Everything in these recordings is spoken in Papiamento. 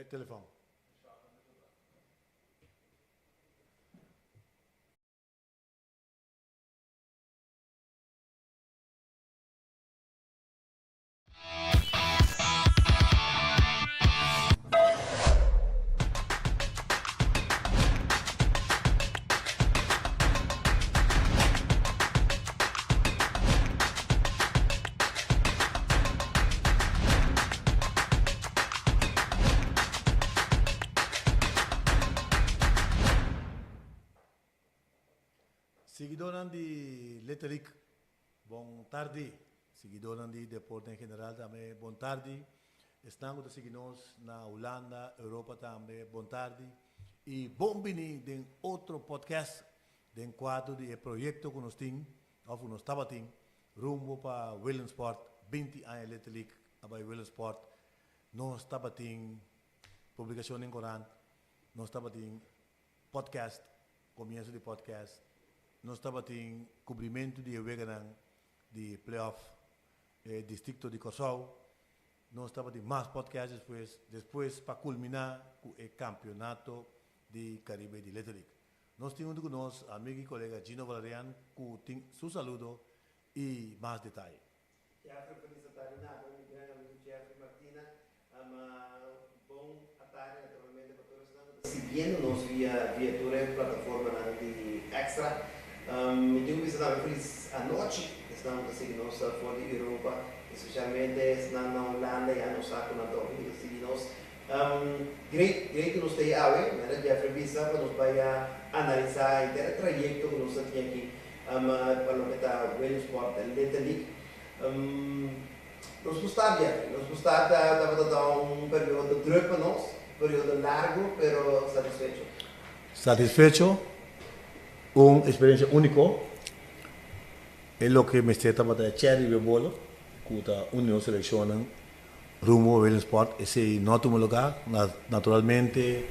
Telefòn. Siguidónan di Letterik, bon tardi. Siguidónan di deporte en general tambe, bon tardi. Esnan ku ta sigui nos na Hulanda, Europa tambe, bon tardi. I bon bini den otro podcast den kuadro di e proyekto ku nos tin, òf ku nos tabatin, rumbo pa Willemsport, 20 aña letterlik a bai Willemsport. Nos tabatin publikashon den korant, nos tabatin podcast, komienso di podcast, nos tabatin kubrimentu di e weganan di playoff e distrikto di Kòrsou, nos tabatin mas podcast despues, despues pa kulminá ku e kampionato di Karibe di Little League. Nos tin huntu ku nos amigu i kolega Gino Valerian ku tin su saludo i mas detaye. Jeffrey feliz atardi na bo mi gran amigu Jeffrey Martina. Ama bon atardi naturalmente pa tur esnan ku ta siguiendo nos via via tur e plataformanan di Extra. Mi tin ku bisa tambe feliz anochi esnan ku ta sigui nos for di Europa, especialmente esnan na Hulanda ya nos sa ku nan ta hopi ku ta sigui nos. Great, great ku nos ta ei awe, manera Jeffrey bisa pa nos bai a analisá henter e trayekto ku nos ta tin aki pa loke ta Willemsport Little League. Nos por start Jeffrey, nos por start tabata ta un periodo druk pa nos, periodo largu pero satisfecho. Satisfecho, un experiencia unico, e loke mester tabata e cherry riba e bolo cu ta un di nos seleccionnan Rumbo Willemsport, esei no a tuma lugá. Naturalmente,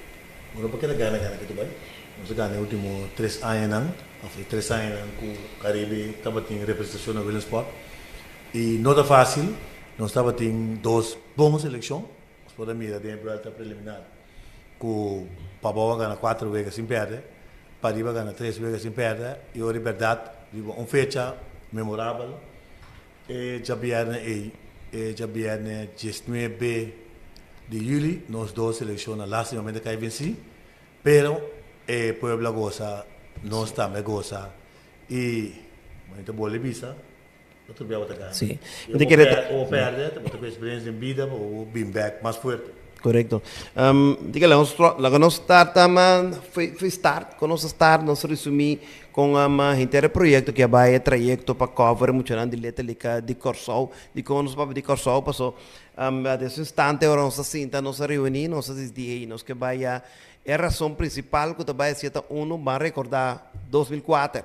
bo no por keda gana gana ketu bai. Nos a gana e último tres añanan, òf e tres añanan ku Karibe tabatin representashon na Willemsport. I no ta fásil, nos tabatin dos bon selekshon. Nos por a mira den e buelta preliminar ku Pabou a gana kuater wega sin pèrdè, Pariba a gana tres wega sin pèrdè i ora di bèrdat riba un fecha memorabel. E djabièrnè ei, e djabièrnè diesnuebe di yüli, nos dos selekshonnan lastimamente kai vensí, pero e pueblo a gosa, nos tambe a gosa i bo ta bolbe bisa, otro bia bo ta gana. Sí. I bo pèrdè, bo pèrdè, bo ta ku eksperensia den bida pa bo bin bèk mas fuerte. Korekto. Di ke laga nos start foi start, kon nos a start, nos a resumí Kon ama henter e proyekto ke a bai e trayekto pa cover e muchanan di Letterlijk di Kòrsou. Dikon nos papia di Kòrsou? Paso den su instante ora nos a sinta nos a reuní nos a disdi ey nos ke bai ya e rason prinsipal ku ta bai hasié ta unu ban rekordá 2004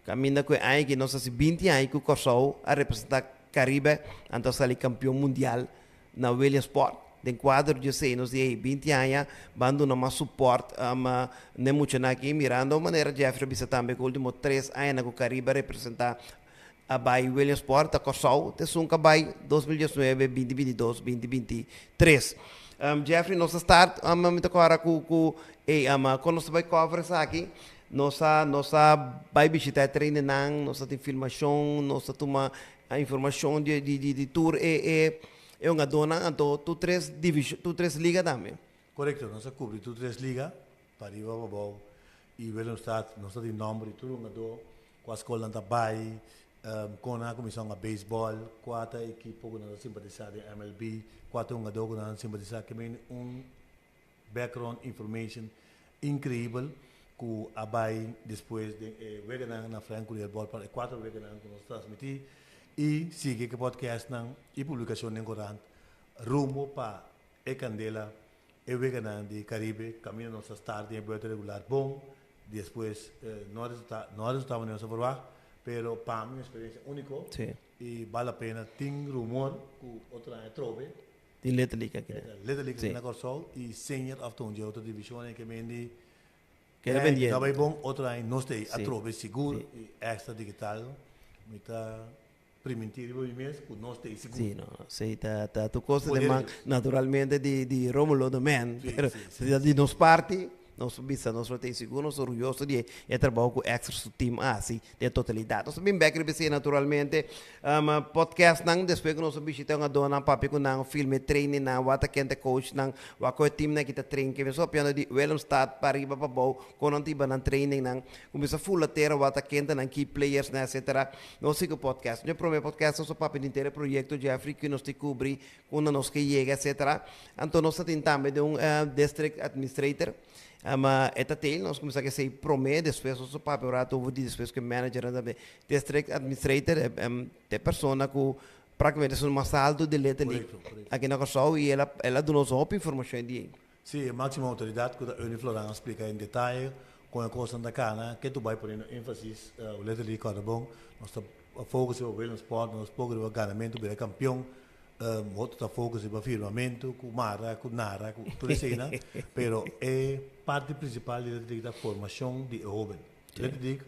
kaminda ku e aña aki nos hasi binti aña ku Kòrsou a representá Karibe anto a sali kampion mundial na Williamsport. Den kuadro di esei nos di ei 20 aña ban duna mas support n'e muchanan aki mirando manera Jeffrey a bisa tambe ku ultimo tres añanan ku Caribe a representa a bai Williamsport ta Kòrsou ta esun ku a bai 2019, 2022, 2023. Jeffrey nos a start mi ta kòrda ku ku ei kon nos ta bai cover esaki nos a nos a bai bishita e trainernan nos a tin filmashon nos a tuma informashon di di di tur e e E hungadónan anto tur tres divishon, tur tres liga tambe. Korekto, nos a kubri tur tres liga, pariba, pabou i Willemstad. Nos ta tin nòmber di tur hungadó, kua skol nan ta bai, kon nan a kuminsá hunga beisbòl, kua ta e ekipo ku nan ta simpatisá den MLB, kua ta e hungadó ku nan ta simpatisá. Ke meni un background information inkreibel ku a bai despues den e weganan na Frank Curiel Ballpark, e kuater weganan ku nos transmití i sigui ku podcastnan i publikashon den korant rumbo pa e kandela e weganan di Karibe kaminda nos ta start den e buelta regular bon despues no a resulta no a resulta manera nos a verwagt pero pa mi un eksperensia uniko i bal la pena tin rumor ku otro aña trobe Di Little League aki. Little League aki na Kòrsou i Senior òf ta un dje otro divishon ke men di Keda pendiente. Ta bai bon otro aña nos ta ei atrobe sigur i Extra Digital mi ta. primintí riba mi mes ku nos ta e sigur. Sí, no, sí, ta, ta tur kos ta den Poder man di Dios. naturalmente di, di Romulo de Man, Sí, pero sí, sí. di nos parti, nos bisa nos lo ta e sigur, nos orguyoso di e trabou ku Extra su team a hasi den totalidat. Nos ta bin bek riba esei naturalmente. Podcastnan, despues ku nos a bishita un adornan, papia ku nan, filma e trainingnan, wak ta ken ta e coachnan, wak ku e teamnan ki ta train, ke mi so piando di Willemstad pa riba pa bou, kon nan ta hiba nan trainingnan, kuminsa fula tera wak ta ken ta nan key playersnan etcetera. Nos sigui podcast. Nos prome podcast nos a papia di henter e proyekto Jeffrey ku nos tin kubri, unda nos ke yega etcetera. Anto nos ta tin tambe den un district administrator. E ta tei, nos kuminsá ku esei prome, despues nos a papia un rato over di despues ku e managernan tambe. District administrator ta e persona ku praktikamente esun mas alto di Little League aki na Kòrsou i el a el a duna nos hopi informashon di ei. Sí, e máksimo outoridat ku ta Ernie Floran a splika en detaye kon e kosnan ta kana, ke tu bai poniendo énfasis Little League kòrda bon, nos ta focus riba Williamsport, nos poko riba ganamentu bira kampion, Otro ta focus riba firmamentu, ku mara, ku nara, ku tur eseinan. Pero e parti principal di Little League ta formacion di e hoben. Little League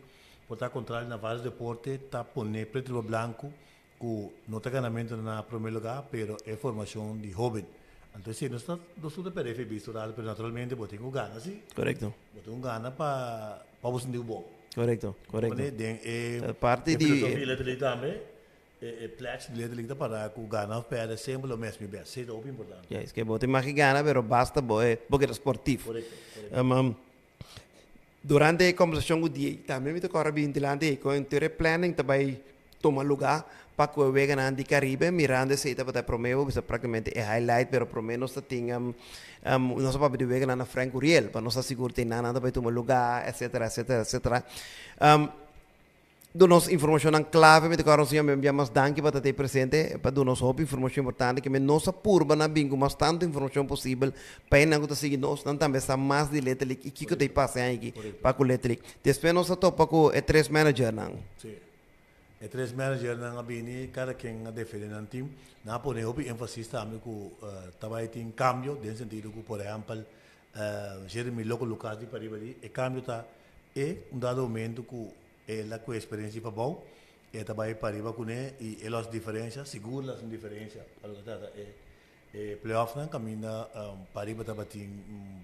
por ta contrario na varios deporte ta pone preto riba blanco ku no ta ganamentu na prome lugar pero e formacion di hoben. Anto esei nos ta nos tur ta perde fe bisto rato pero naturalmente bo tin ku gana si. Correcto. Bo tin ku gana pa pa bo sinti bo bon. Correcto, correcto. Pone den e Parti di filosofia di Little League tambe. E pledge di letterlijk ta para ku gana of pèrdè semper lo mes mi bèst. Esei ta hopi importante. Ja, es ke bo ta imagi gana pero basta bo e bo keda sportief. Korekto, korekto. Durante e kombersashon ku Diego tambe mi ta kòrda bin dilanti ei kon tur e planning ta bai tuma lugá pa ku e weganan di Karibe mirando esei tabata e promé bo bisa praktikamente e highlight pero promé nos ta tin nos a papia di weganan na Frank Curiel pa nos ta sigur tin nan nan ta bai tuma lugá etcetera etcetera etcetera. Duna nos informashonnan klave, mi ta kòrda nos siñor mi bia mas danki pa ta tei presente pa duna nos hopi informashon importante ke mi nos a purba na bin ku mas tantu informashon posibel pa hendenan ku ta sigui nos nan tambe sa mas di Little League i kiko ta pasa aki pa ku Little League. Despues nos a topa ku e tres managernan. Sí. E tres managernan a bini, kada ken a defende nan team. Nan a pone hopi énfasis tambe ku ta bai tin kambio den sentido ku por ehèmpel Jeremy Loco Lucas di pariba di e kambio ta e un dado momento ku El a ku experiencia di pabou, e ta bai pariba kuné i e los diferencia, sigur las un diferencia pa loke ta trata e e playoffnan kaminda pariba tabatin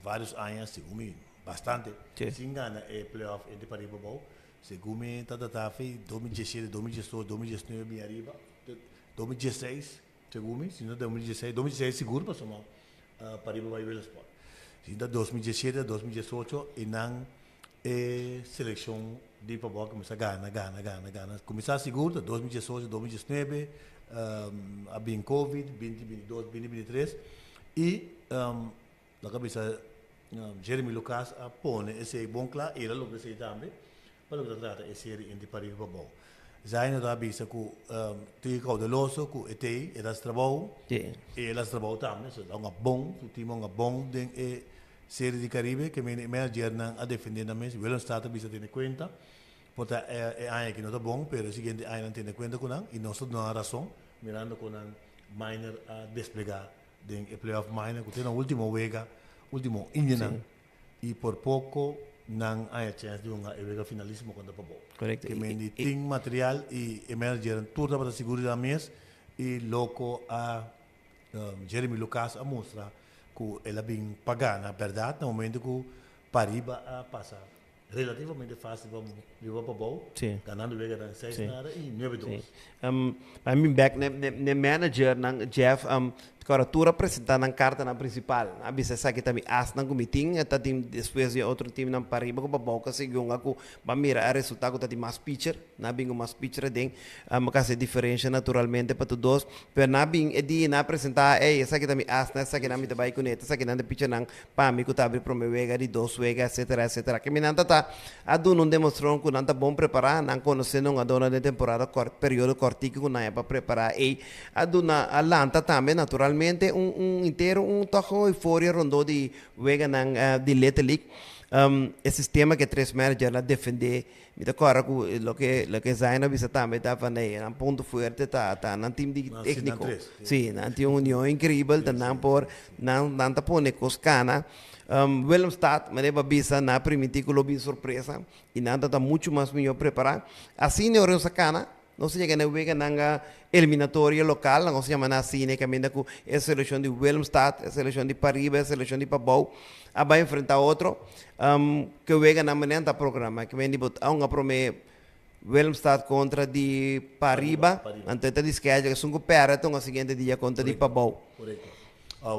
varios aña segun mi bastante sin gana e playoff entre pariba pabou, segun mi ta trata fi 2017, 2018, 2019 bin ariba, 2016 segun mi, si no 2016, 2016 sigur pasobra pariba bai Willemsport, si no 2017, 2018 i nan E seleccion di Pabao a cuminsa gana, gana, gana, gana. Cuminsa sigur ta 2018, 2019, a bin covid, 2022, 2023 y lo a bisa Jeremy Lucas a pone esey bon cla y el a logra esey tambe pa loke ta trata e serie entre Pariba y Pabao. Zaino ta bisa cu tin cauteloso cu e tey, el a haci trabao y el a haci trabao tambe, so el a hunga bon, su team a hunga bon den e Serie di Caribe ke mene e managernan a defende nan mes. Willemstad a bisa tene kuenta por ta e aña aki no ta bon pero e siguiente añanan tene kuenta ku nan i nos ta duna nan rason mirando kon nan minor a desplegá den e playoff minor ku te na ultimo wega ultimo ingenan i por poko nan haña chèns di hunga e wega finalisimo kontra Pabou. Ke mende tin material i e managernan tur tabata sigur di nan mes i loko a Jeremy Lucas a mustra ku el a bin pa gana bèrdat na momento ku Pariba a pasa relativamente fásil pa riba pa bou, ganando wega nan seis nada i nuebe dos. Pa mi bèk n'e managernan Jeff, Kòrda tur a presentá nan kartanan prinsipal. Nan a bisa esaki ta mi asnan ku mi tin, e ta tin despues di e otro timnan pariba ku pabou ka sigui hunga ku bo a mira a resultá ku ta tin mas pitcher. Nan a bin ku mas pitcher aden. A kasa e diferensha naturalmente pa tur dos. Pero nan a bin e dia nan a presentá, ey, esaki ta mi asnan, esakinan mi ta bai kuné, esakinan ta pitchernan pa mi ku ta abri promé wega, di dos wega, etcetera, etcetera. Ke mi nan ta ta a duna un demostrashon ku nan ta bon prepará, nan konosé nan hungadónan den temporada kòrt, periodo kòrtiku ku nan a pa prepará ey. A duna, a lanta tambe naturalmente un un intero un tòg un euforia rondó di weganan di Little League. E sistema ku e tres managernan a defendé, mi ta kòrda ku loke loke Zayn a bisa tambe ta van ey nan punto fuerte ta ta nan team di tékniko. Sí, nan tin un union inkribel, ta nan por nan nan ta pone kos kana. Willemstad, manera bo a bisa, nan a primintí ku lo bin sorpresa i nan ta ta muchu mas mihó prepará. Asina e ora nos a kana. Nos a yega na e weganan eliminatorio lokal, nos a yama nan asina, e kaminda ku e selekshon di Willemstad, e selekshon di Pariba, e selekshon di Pabou a bai enfrentá otro. Ku e weganan manera nan ta programá, ke men di bo a hunga promé Willemstad kontra di Pariba, anto e ta di schedule esun ku pèrdè ta hunga siguiente dia kontra di Pabou. Korekto.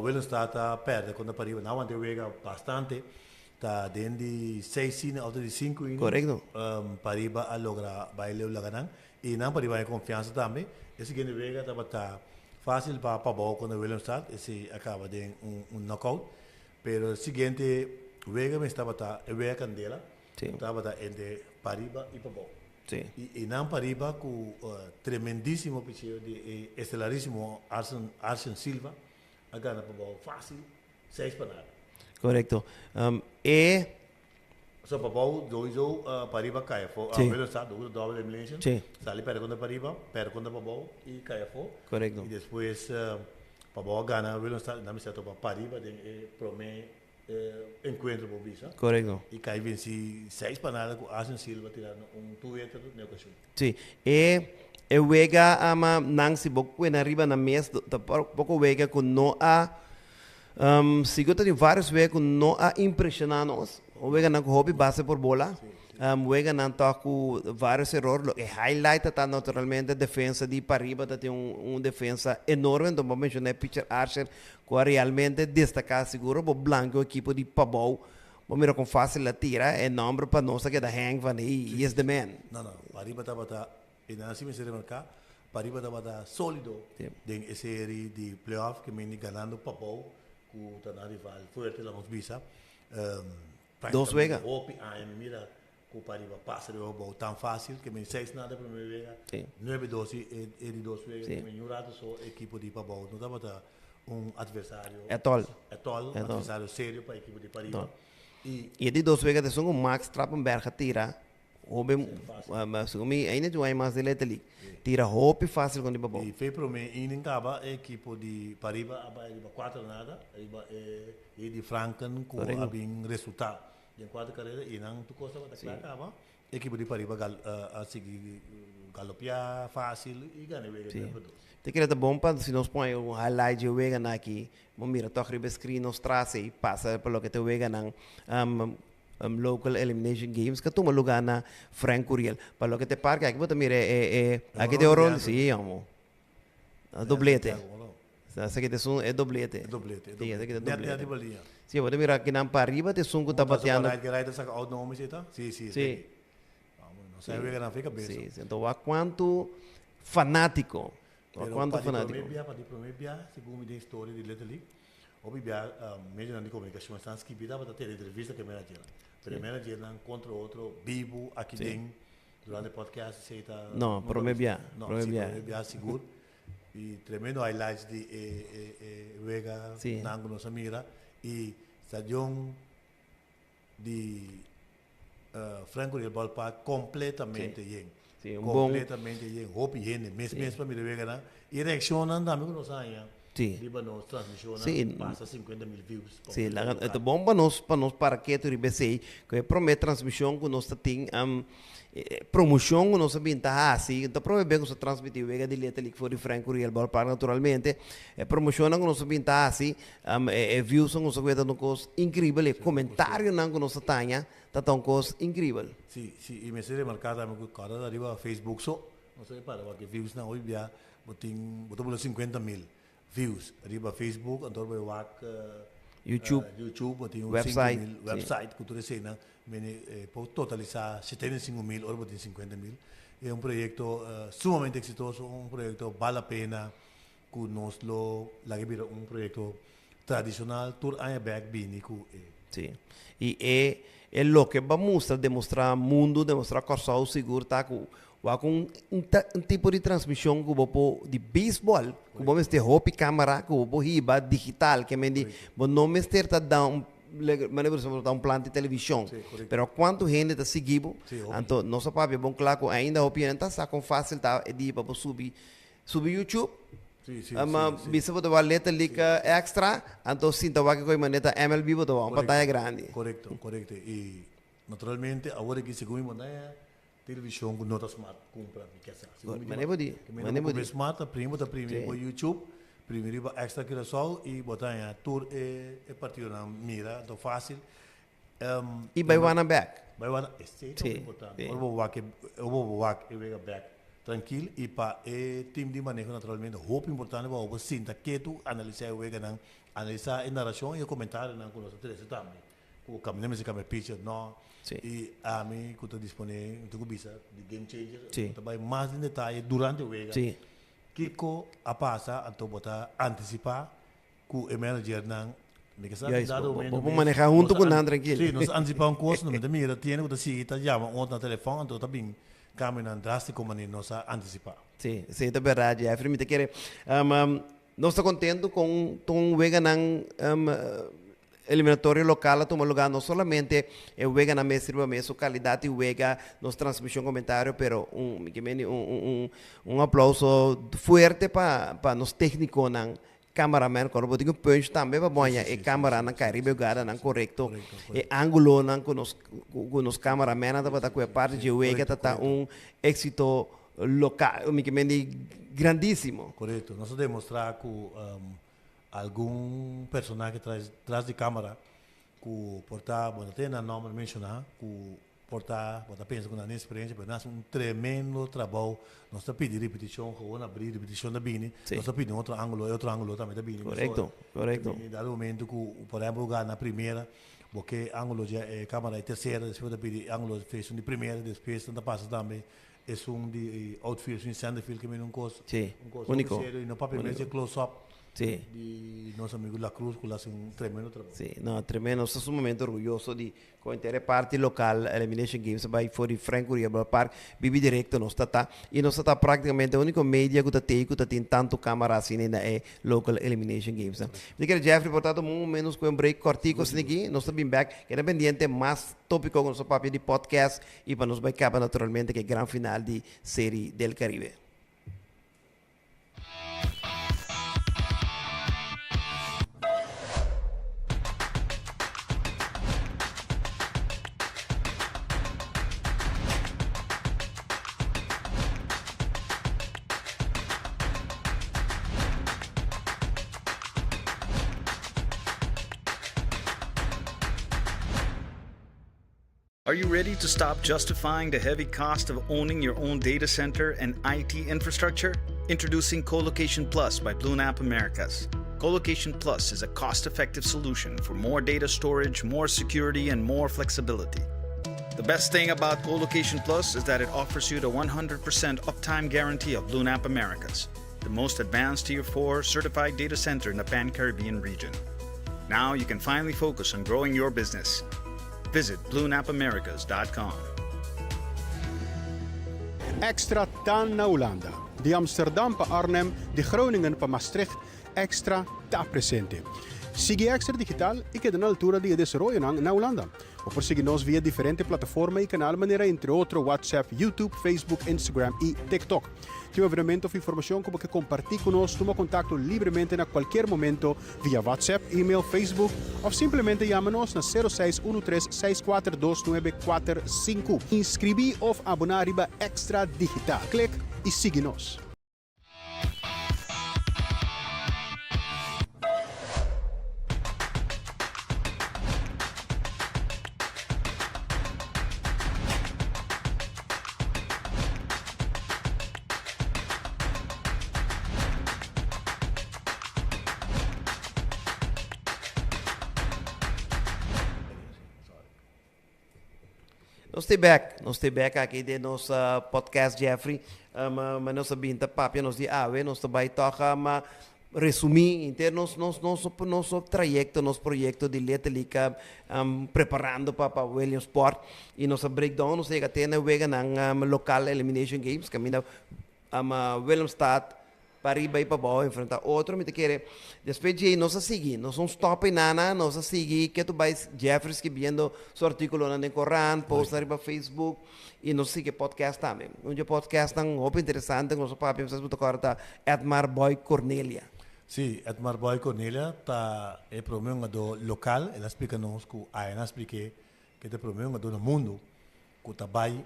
Willemstad a pèrdè kontra Pariba, nan a wanta e wega bastante. Ta den di seis inning of di sinku inning. Korekto. Pariba a logra bai leu laga nan y nan pariba haña konfiansa tambe. E siguiente wega tabata fásil pa Pabou kontra Willemstad, esei a kaba den un knockout. Pero e siguiente wega mes tabata e wega kandela, tabata entre Pariba y Pabou. Y einan Pariba ku tremendísimo picheo di e estelarísimo Arsen Silva a gana Pabou fásil. Seis pa nada. Korekto. E. So Pabou sowieso pariba kai afó. Sí. Willemstad dor ku double elimination. Sí. Sali pèrdè kontra pariba, pèrdè kontra Pabou i kai afó. Korekto. I despues Pabou a gana Willemstad i nan mester a topa pariba den e promé enkuentro por bisa. Korekto. I kai vensi seis pa nada ku Arsen Silva tirando un two-hitter den okashon. Sí. E e wega ama nan si bo kuena riba nan mes ta poko wega ku no a sigur ta tin varios wega ku no a impreshoná nos. Un weganan ku hopi base por bola. Weganan tòg ku varios eror. Lo e highlight ta ta naturalmente defensa di pariba ta tin un defensa enorme. Enton bo a menshoná e pitcher Archer ku a realmente destaká sigur bo blanke un ekipo di Pabou. Bo mira kon fácil el a tira, e nomber pa nos a keda hang van hey, he is the man. No, no, Pariba tabata, e nan así mester remarká, Pariba tabata sólido den e serie di playoff ke meni ganando Pabou ku ta nan rival fuerte laga nos bisa. Dos wega. Hopi aña mi mira ku Pariba pasa riba Pabou tan fácil ke meni seis nada e promé wega, nuebe dos e di dos wega, ke meni un rato so ekipo di Pabou no tabata un adversario Etol. Etol, un adversario serio pa ekipo di Pariba. I e di dos wega ta esun ku Max Trappenberg a tira hopi, segun mi ainda tin un aña mas di Little League, tira hopi fácil kontra di Pabou. I fe prome inning kaba e ekipo di Pariba a bai riba kuater nada riba e di Franken ku a bin resulta den kuater karera i nan tur kos tabata kla kaba. Ekipo di pariba a sigui galopia facil y gana e wega di number dos. Te kere ta bon pa si nos pone un highlight dje weganan aki, bo mira tòg riba e screen nos tras ei pasa pa loke ta e weganan local elimination games ka tuma luga na Frank Curiel. Pa loke ta e parke aki bo ta mira e e aki ta e oron si amo. Doblete. Esaki ta esun e doblete. E doblete, e Sí, esaki ta doblete. Net doblete. net riba liña. Sí, bo ta mira akinan pa ariba ta esun ku ta bateando. Right, right ta saka out no mi ta? Sí, sí, Sí. esaki. Vamos, no sa wega nan fe kabesa. Sí, sí. Enton wak kuantu fanátiko. Wak Pero kuantu pa di promé fanátiko. bia, pa di promé bia, segun mi den historia di Little League, hopi bia medionan di komunikashon esnan skibi tabata tene entrevista ku e managernan. Pero e managernan kontra otro bibu aki den durante podcast esei ta No, promé bia, No, promé sí, bia. promé bia sigur. Y tremendo highlights di e e e wega Sí. nan ku nos a mira y stadion di Frank Curiel Ballpark completamente Sí. yen. Sí, un bon Completamente yen. Hopi hende mes Sí. mes pa mira e weganan y reaccionnan tambe ku nos haña Sí. riba nos transmisionnan Sí. pasa 50,000 views pa Sí, un laga, local. e ta bon pa nos pa nos para ketu riba esei, ku e promé transmishon ku nos ta tin E promocion cu nos a bin ta haci, ta prome ben cu nos a transmiti wega di Little League for di Frank Curiel Ballpark naturalmente. E promocionnan cu nos a bin ta haci, e viewsnan cu nos a cuenta ta un cos increibel, e comentarionan cu nos a taña ta ta un cos increibel. Si, si, y mester remarca tambe cu cada ta riba Facebook so, nos ta para wak e viewsnan hoy bia bo tin, bo ta bula 50,000 views riba Facebook, anto bo wak YouTube, YouTube, bo tin un website, 5,000, website cu tur eseinan. Mene por totalisá 75,000 ora bo tin 50,000. E un proyekto sumamente eksitoso, un proyekto bal la pena ku nos lo laga bira un proyekto tradishonal tur aña bèk bini ku e. Sí. I e e loke bo a mustra, demostrá mundu, demostrá Kòrsou sigur ta ku wak un un tipo di transmishon ku bo por di beisbòl ku bo mester hopi kámara ku bo por hiba digital ke men di bo no mester ta da un Manera por ejemplo ta un plan di televishon. Sí, correcto. Pero kuantu hende ta sigui bo? Sí, hopi. Anto nos a papia bon kla ku ainda hopi hende ta sa kon fásil ta e dia pa bo subi subi YouTube. Sí, sí, Ma sí, sí. bisa bo ta wak Little League Extra, anto sinta wak e koi manera ta MLB bo ta wak un pantaya grandi. Korekto, korekto. I naturalmente awor aki segun mi montaña. Television ku no ta smart kumpra mi ke sa. Mane bo di, mane bo di. Smart ta primi bo ta primi bo YouTube, primi riba Extra Curaçao i bo ta haña tur e e partidonan mira, anto fácil. I bai wak nan bèk. Bai wak nan, esei ta importante. Ora bo wak e, ora bo wak e wega bèk trankil i pa e team di maneho naturalmente hopi importante pa bo sinta ketu analisá e weganan, analisá e narashon i e komentarionan ku nos a trese tambe. Ku kaminda mester kambia pitcher no. Sí. I ami ku ta disponé, mi tin ku bisa, di game changer, Sí. bo ta bai mas den detaye durante wega. Sí. Kiko a pasa, anto bo ta antisipá ku e managernan. Mi ke sa Juist, dado bo, momento bo por mes, manehá huntu nos ku a nan trankil. Sí, nos a antisipá un kos, mi ta mira tiene ku ta sigui ta yama un otro na telefòn, anto ta bin kambionan drástiko manera nos a antisipá. Sí, esei ta bèrdat, Jeffrey. Mi ta kere, nos ta kontentu kon tur weganan Eliminatorio local a tuma lugar no solamente e weganan mes riba mes su calidad di wega, nos transmision comentario, pero un mi ke meni un un un un aplauso fuerte pa pa nos tecniconan, cameraman, cuando bo tin cu punch tambe pa bo haña e cameranan cay riba e lugarnan corecto, e angulonan cu nos cu nos cameramennan tabata cu e parti dje wega ta ta un exito local, mi ke meni grandisimo. Corecto, nos a demostra cu Algun personahe tras tras di camera cu por ta, bo no tin nan nomber menciona, cu por ta bo ta pensa cu nan tin experiencia pero nan haci un tremendo trabou. Nos ta pidi ripeticion, gewoon abri ripeticion ta bini, nos ta pidi un otro angulo, e otro angulo tambe ta bini. Corecto, corecto. Ta bini dado momento cu por ehemplo bo gana primera, bo ke angulo dje e camera e tercera, despues bo ta pidi angulo face di primera, despues nan ta pasa tambe Esun di outfield, esun di centerfield ke mira un kos, un kos hopi serio i no papia mes e close up di nos amigo La Cruz ku lo hasi un tremendo trabou. Sí, no, tremendo. Nos ta sumamente orguyoso di ku henter e parti lokal Elimination Games a bai for di Frank Curiel Ballpark, bibi direkto nos ta ta i nos ta ta praktikamente e uniko media ku ta tei ku ta tin tantu kamera asina na e local Elimination Games nan. Mi ta kere Jeffrey por ta tuma un menos ku un break kòrtiku asina aki, nos ta bin bèk, keda pendiente mas tópiko ku nos a papia di podcast Y pa nos bai caba naturalmente cu e gran final di Serie del Caribe. Are you ready to stop justifying the heavy cost of owning your own data center and IT infrastructure? Introducing Colocation Plus by BlueNap Americas. Colocation Plus is a cost effective solution for more data storage, more security, and more flexibility. The best thing about Colocation Plus is that it offers you the 100% uptime guarantee of BlueNap Americas, the most advanced Tier 4 certified data center in the Pan Caribbean region. Now you can finally focus on growing your business. Visit bluenapamericas.com. Extra ta na Hulanda. Di Amsterdam pa Arnhem, di Groningen pa Maastricht, Extra ta presente. Sigui Extra Digital i keda na altura di e desaroyonan na Hulanda. Bo por sigui nos via diferente plataforma i kanal manera entre otro WhatsApp, YouTube, Facebook, Instagram i TikTok. Tin un evenemento of informashon ku bo ke kompartí ku nos, tuma kontakto libremente na kualkier momento via WhatsApp, email, Facebook of simplemente yama nos na sero seis unu tres seis kuater dos nuebe kuater sinku. Inskribí of aboná riba Extra Digital. Klik i sigui nos. Nos ta bek, nos ta bek aki den nos podcast Jeffrey. Ma nos a bin ta papia nos di awe, nos ta bai tòg ma resumí henter nos nos nos nos trayekto, nos proyekto di Letterlijk preparando pa pa Williamsport i nos a break down, nos a yega te na weganan lokal elimination games kaminda Willemstad pariba i pabou a enfrentá otro. Mi ta kere despues djei nos a sigui, nos no stòp einana, nos a sigui ke tu bai Jeffrey skibiendo su artíkulonan den korant, postnan riba Facebook i nos a sigui e podcast tambe. Un dje podcastnan hopi interesante ku nos a papia, mi sa si bo ta kòrda ta Edmar Boy Cornelia. Sí, Edmar Boy Cornelia ta e promé hungadó lokal, el a splika nos ku Ayana a splik'é ku e ta e promé hungadó na mundu ku ta bai.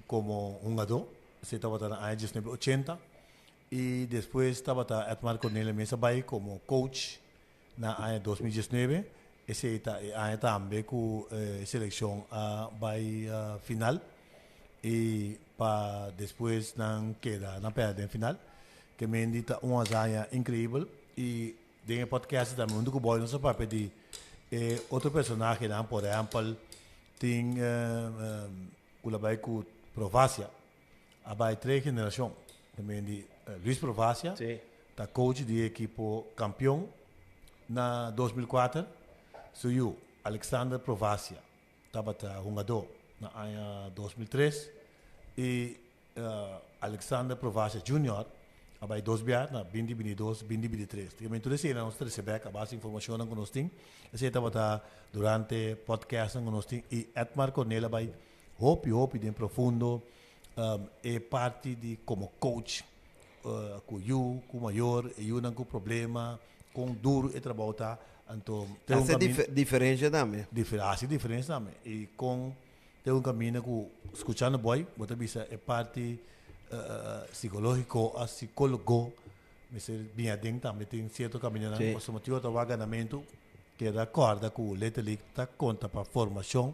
komo hungadó, esei tabata na aña 1980 i despues tabata Edmar Cornelia mes a bai komo coach na aña 2019. Esei ta e aña tambe ku e selekshon a bai final i pa despues nan keda nan pèrdè den final. Ke mendi ta un hazaña inkreibel i den e podcast tambe huntu ku Boy nos a papia di e otro personahenan, por ehèmpel tin ku la bai ku Provacia a bai tres generashon. Ke mendi Luis Provacia ta coach di e ekipo kampion na 2004, su yu Alexander Provacia tabata hungadó na aña 2003 i Alexander Provacia Junior a bai dos bia na 2022, 2023. Tin tur esei nos trese bek a base informashonnan ku nos tin. Esei tabata durante podcastnan ku nos tin i Edmar Cornel a bai hopi hopi den profundo e parti di komo coach ku yu, ku mayor, e yunan ku problema, kon duru e trabou ta. Anto te un Hasi diferensha tambe. Hasi diferensha tambe i kon Te un caminda cu scuchando boy bo ta bisa e parti psicologico a psicologo mester bin aden tambe tin cierto camindanan pasobra motibo ta wak ganamento keda corda cu letterlijk ta conta pa formacion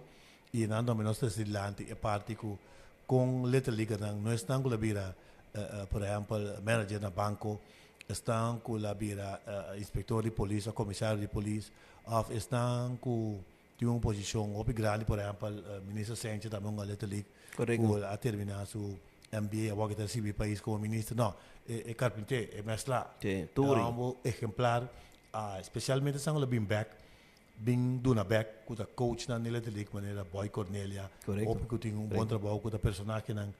y nan tambe nos trece dilanti e parti cu con letterlijk nan no esnan cu la bira por ehempel manager na banco esnan cu la bira inspector di polis of comisario di polis of esnan cu Tin un posishon hopi grandi, por ehèmpel Minister Sentje tambe un letterlijk ku a terminá su MBA awor ke ta sirbi e pais komo minister. No, e karpinté, e mèslá, e hòmber ehemplar, spesialmente esnan ku lo bin bèk, bin duna bèk ku ta coachnan di letterlijk manera Boy Cornelia, hopi ku tin un bon trabou ku ta personahenan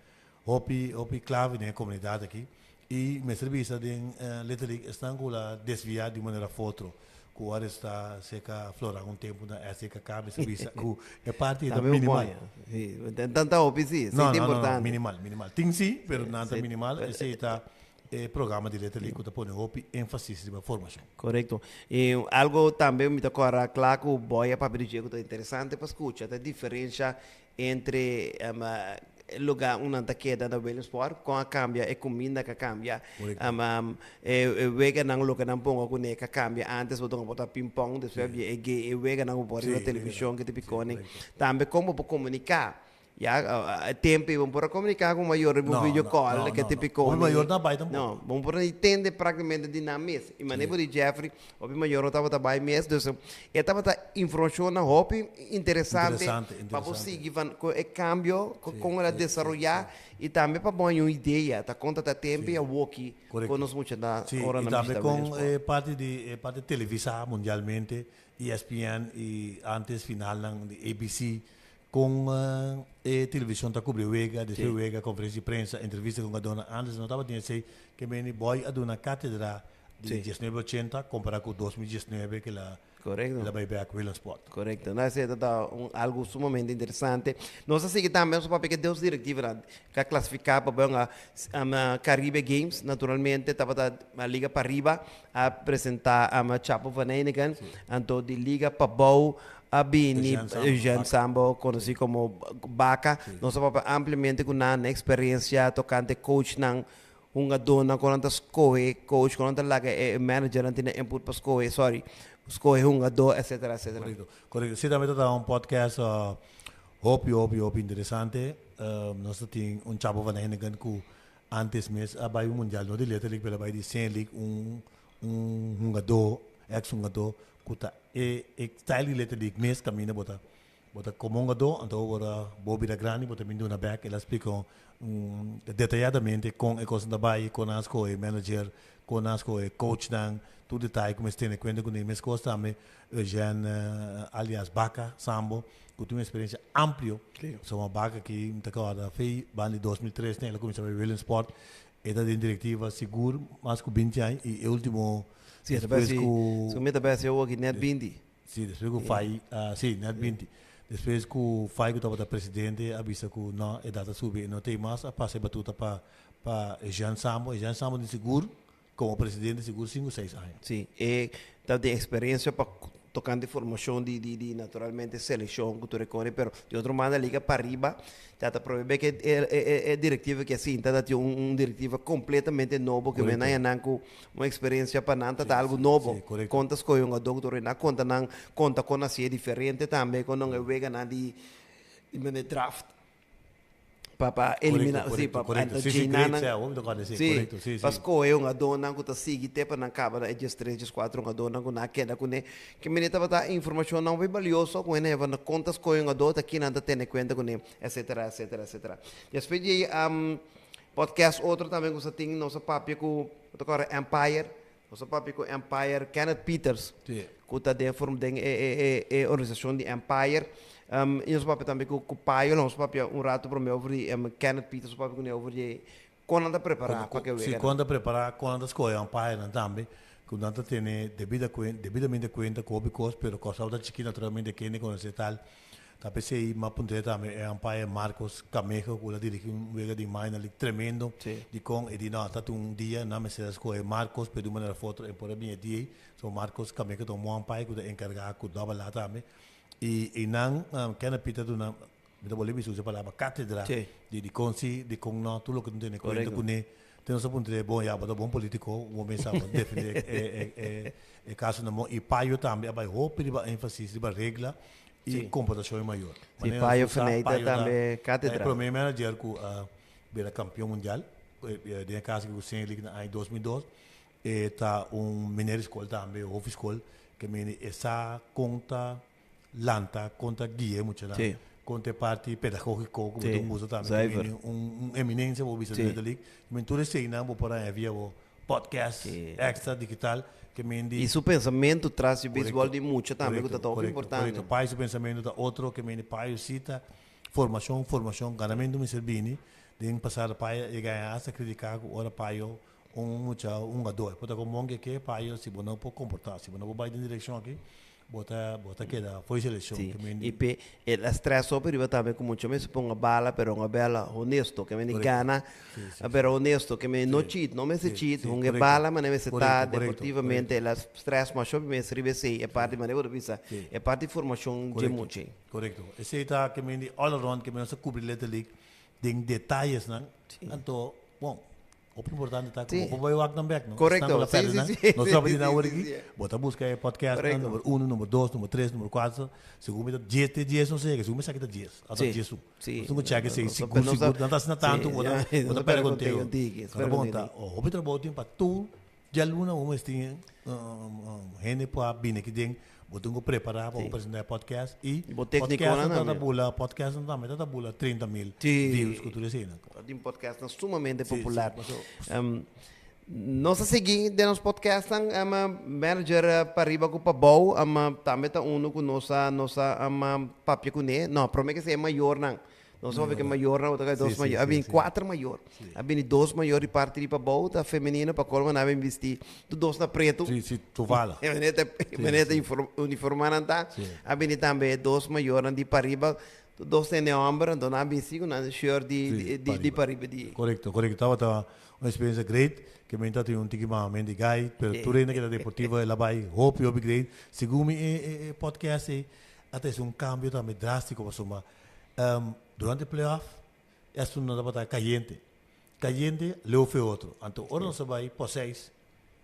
hopi hopi klave den e komunidat aki. I mester bisa den letterlijk esnan ku la desviá di un manera of otro, ku a resta serka Floran un tempu na SDKK, mester bisa ku e parti ta minimal. Sí, nan ta hopi sí, esei ta importante. No, no, minimal, minimal. Tin sí, pero nan ta minimal. Esei ta e programa di letterlijk ku ta pone hopi énfasis riba formashon. Korekto. I algo tambe mi ta kòrda kla ku Boy a papia di dje ku ta interesante pa skucha ta e diferensha Entre e lugar un nan ta keda na Williamsport, kon a kambia, e kuminda ka kambia, e weganan loke nan ponga kuné ka kambia. Antes bo tonga por ta ping pong, despues a bia e ge e weganan ku por riba televishon ke ta pikoni. Tambe kon bo por komuniká, ya, e tempu ei bo no por a komuniká ku mayor riba un video call ke ta pikoni. No, bo no por a tende praktikamente di nan mes. I manera bo di Jeffrey, Hopi mayor no tabata bai mes, dus e tabata informacionnan hopi interesante pa bo sigui van con e cambio, con el a desaroya y tambe pa bo haña un idea ta con ta ta tempo y awoki con nos mucha ta ora nan bishita Williamsport. Y tambe con e parti di e parti televisa mundialmente, ESPN y antes finalnan di ABC, con e television ta cubri wega, despues wega, conferencia di prensa, entrevista con gadornan, antes no tabatin esey, ke meni Boy a duna catedra di 1980 compara cu 2019 ke la Correcto. la bay bek Willemsport. Correcto. No, esey ta ta un algo sumamente interesante. Nos a sigui tambe nos a papia ke dos directivanan ke a clasifica pa bay un Caribe Games. Naturalmente tabata Liga Pariba a presenta Chapo van Heineken. Anto di Liga Pabou a bini Eugène Sambo, conoci como Baca. Nos a papia ampliamente cu nan, nan experiencia tocante coachnan. Hungadónan ku nan ta skohe coach, ku nan ta laga e managernan tene input pa skohe, sorry, skohe hungadó, etcetera, etcetera. Korekto, korekto. Sí, tambe ta ta un podcast hopi, hopi, hopi interesante. Nos ta tin un chavo van Heineken ku antes mes a bai un mundial, no di Little League, pero a bai di Senior League, un un hungadó, ex hungadó, ku ta e e style di Little League mes kaminda bo ta Bo ta komo un gadó, anto ora bo bira grandi bo ta bin duna bèk. El a splika detayadamente kon e kosnan ta bai, kon nan a skohe manager, kon nan a skohe coachnan, tur detaye ku mester tene kuenta kuné. Meskos tambe Eugène alias Baka Sambo ku tin un eksperensia amplio. Pasobra Baka aki mi ta kòrda fei banda di 2003 el a kuminsá bai Williamsport. E ta den direktiva sigur mas ku binti aña i e ultimo despues ku. Si, mi ta bai hasi awoki nèt binti. Sí, despues ku Fai, sí, nèt 20. Despues ku Fai ku tabata presidente a bisa ku no, e data subi e no t'ei mas, a pasa e batuta pa pa Jean Sambo. E Jean Sambo tin sigur komo presidente sigur sinku seis aña. Sí, e tabatin eksperensia pa tokante formashon di di di naturalmente selekshon ku tur e kore pero di otro banda liga pariba ta ta probe bek e e e direktiva ke a sinta ta tin un un direktiva kompletamente nobo ke men haña nan ku un eksperensia pa nan ta ta algu nobo kon ta skohe un hungadó ku tur nan konta nan konta kon hasié diferente tambe kon nan e weganan di di mende draft. Pa pa elimina Korekto, si pa korekto, korekto. anto Sí, sí, djina great, nan sea, hopi ta kòrda esei, si korekto, sí, pa sí. skohe hungadónan ku ta sigui te pa nan kaba na e diestres, dieskuater hungadónan ku nan a keda kuné. Ke mene tabata informashonnan hopi balioso ku hende heva na kon ta skohe hungadó, ta kinan ta tene kuenta kuné, etsetera, etsetera, etsetera. Despues di ei podcast otro tambe ku sa tin nos a papia ku, bo ta kòrda Empire? Nos a papia ku Empire Kenneth Peters, Sí. ku ta den form den e e e e organisashon di Empire. I nos a papia tambe ku ku Payo, nos a papia un ratu promé over di Kenneth Peters, nos a papia kuné over di kon nan ta prepará pa ke Sí, wega. kon nan ta prepará, kon nan ta skohe umpirenan tambe, ku nan ta tene debida kuen debidamente kuenta ku hopi kos, pero Kòrsou ta chikí naturalmente kende konosé tal. Ta p'esei m'a puntr'é tambe e umpire Marcos Camejo ku el a dirigí un wega di minor league tremendo dikon e di no ta tin un dia nan mester a skohe Marcos pero di un manera of otro e por a bini e dia ei. So Marcos Camejo ta un bon umpire ku ta enkargá ku Double A tambe i einan Kenneth Pieter duna mi ta bolbe bisa usa e palabra katedra di dikon si dikon no tur loke ta tene kuenta kuné. Te nos a puntr'é bon ya bo ta bon politico bo mester a defende e e kasonan bon i Payo tambe a bai hopi riba énfasis riba regla i komportashon e mayor. Si, Payo Ferneita tambe katedra. E prome manager ku a bira kampion mundial den e kaso ku Senior League na aña 2002. E ta un meneer di skol tambe, hofi skol, ke mene e sa kon ta lanta, kon ta guia e muchanan, kon ta e parti pedagogiko ku bo ta usa tambe, ke mene un eminensia bo bisa den Little League. Ke mene tur eseinan bo por haña via bo podcast extra digital ke men di. I su pensamentu tras di beisbòl di mucha tambe ku ta hopi importante. Korekto, pai su pensamentu ta otro ke men di pai sita formashon, formashon, ganamentu mester bini den pasado pai a yega hasta kritiká ku ora pai un mucha un hungadó por ta ku mon ke ke pai si bo no por komportá si bo no por bai den direkshon aki Bo ta bo ta keda fo'i seleccion. Sí, Ke men di. i p'e el a stress hopi riba tambe ku mucha mester ponga bala pero un bala honesto ke men di Korekto. gana Sí, sí, sí. pero honesto ke men no Sí, cheat no mester sí, cheat sí, hunga e korekto. bala manera mester ta Korekto, korekto, deportivamente korekto. el a stress masha hopi mes riba esei e parti manera bo ta bisa Sí. e parti formashon dje Korekto, mucha ei. korekto. Esei ta ke men di all around ke men nos a kubri Little League den detayesnan. Anto, bon, Hopi importante ta ku bo por bai wak nan bek, no? Korekto, Esnan ku la sí, pèrdè sí, nan, sí. no stòp di Sí, nan sí, awor sí, aki. sí. Bo ta buska e podcast nan, Korekto. number uno, number dos, number tres, number kuater. Segun mi ta dies te dies, no sé, segun mi sa ki ta dies, ata Sí, dies un. sí. Nos tin ku chèk esei, Nos ta- sigur, nos ta- sigur. Nan ta asina tantu, sí, bo ta, ya, bo nos ta ta pèrdè pèrdè konteo. konteo, tiki, Pero pèrdè bon, konteo, ta tiki. hopi trabou tin pa tur Djaluna bo mes tin hende por a bini aki den, bo tin ku prepará pa bo presentá e podcast i Bo técniconan podcastnan ta ta tambe. bula, podcastnan tambe ta ta bula 30 mil Sí. views ku tur eseinan. Tin podcastnan sumamente Sí, sí, popular. paso. Nos a sigui den nos podcastnan, manager pariba ku pabou, tambe ta unu ku nos a nos a papia kuné. No, promé ke sea e mayornan. Nos hopi ke mayornan bo ta kaya dos mayor. A bini kuater mayor. A bini dos mayor di parti di pabou ta femenino pa colmo nan a bin bisti tur dos na pretu. Sí, sí, tu fala. E manera ta e manera ta uniforma nan ta. A bini tambe dos mayornan di pariba tur dos tene homber anto nan a bisti ku nan shirt di di di pariba di. Korekto, korekto. Tabata un experiencia great ke mi ta tin un tiki mas men di guy pero tur hende ke ta deportivo el a bai hopi hopi great. Segun mi e e podcast ei a trese un cambio tambe drastico pasobra Durante playoff e asuntonan tabata cayente. Cayente leu fe otro. Anto ora nos a bay por seis,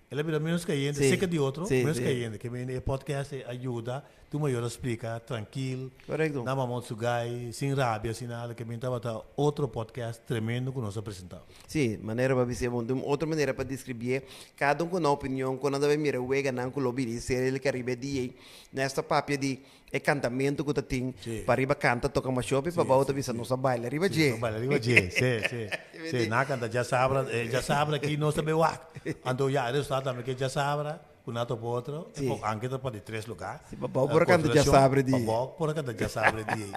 el a bira menos cayente, Sí, cerca di otro, sí, menos sí. cayente. Ke mende e podcast e a yuda tur mayor a splica trankil, Correcto. na mamon su guy, sin rabia, sin nada. Ke mende tabata otro podcast tremendo cu nos a presenta. Sí, manera pa bis'é bon. Di un otro manera pa describié, cada un cu nan opinion, cu nan ta bay mira weganan cu lo bini Serie del Caribe di ei. Nos ta papia di E kantamentu ku ta tin pa riba kanta toka mashopi pa bou ta bisa nos a baila riba dje. Nos a baila riba dje, si, si. Si, nan a kanta djasabra, e djasabra aki nos ta bay wak. Anto ya, e resultado tambe ke djasabra ku nan topa otro, e por anke ta pa di tres lugar. Si, pa bou por a kanta djasabra di. Pa bou por a kanta djasabra di.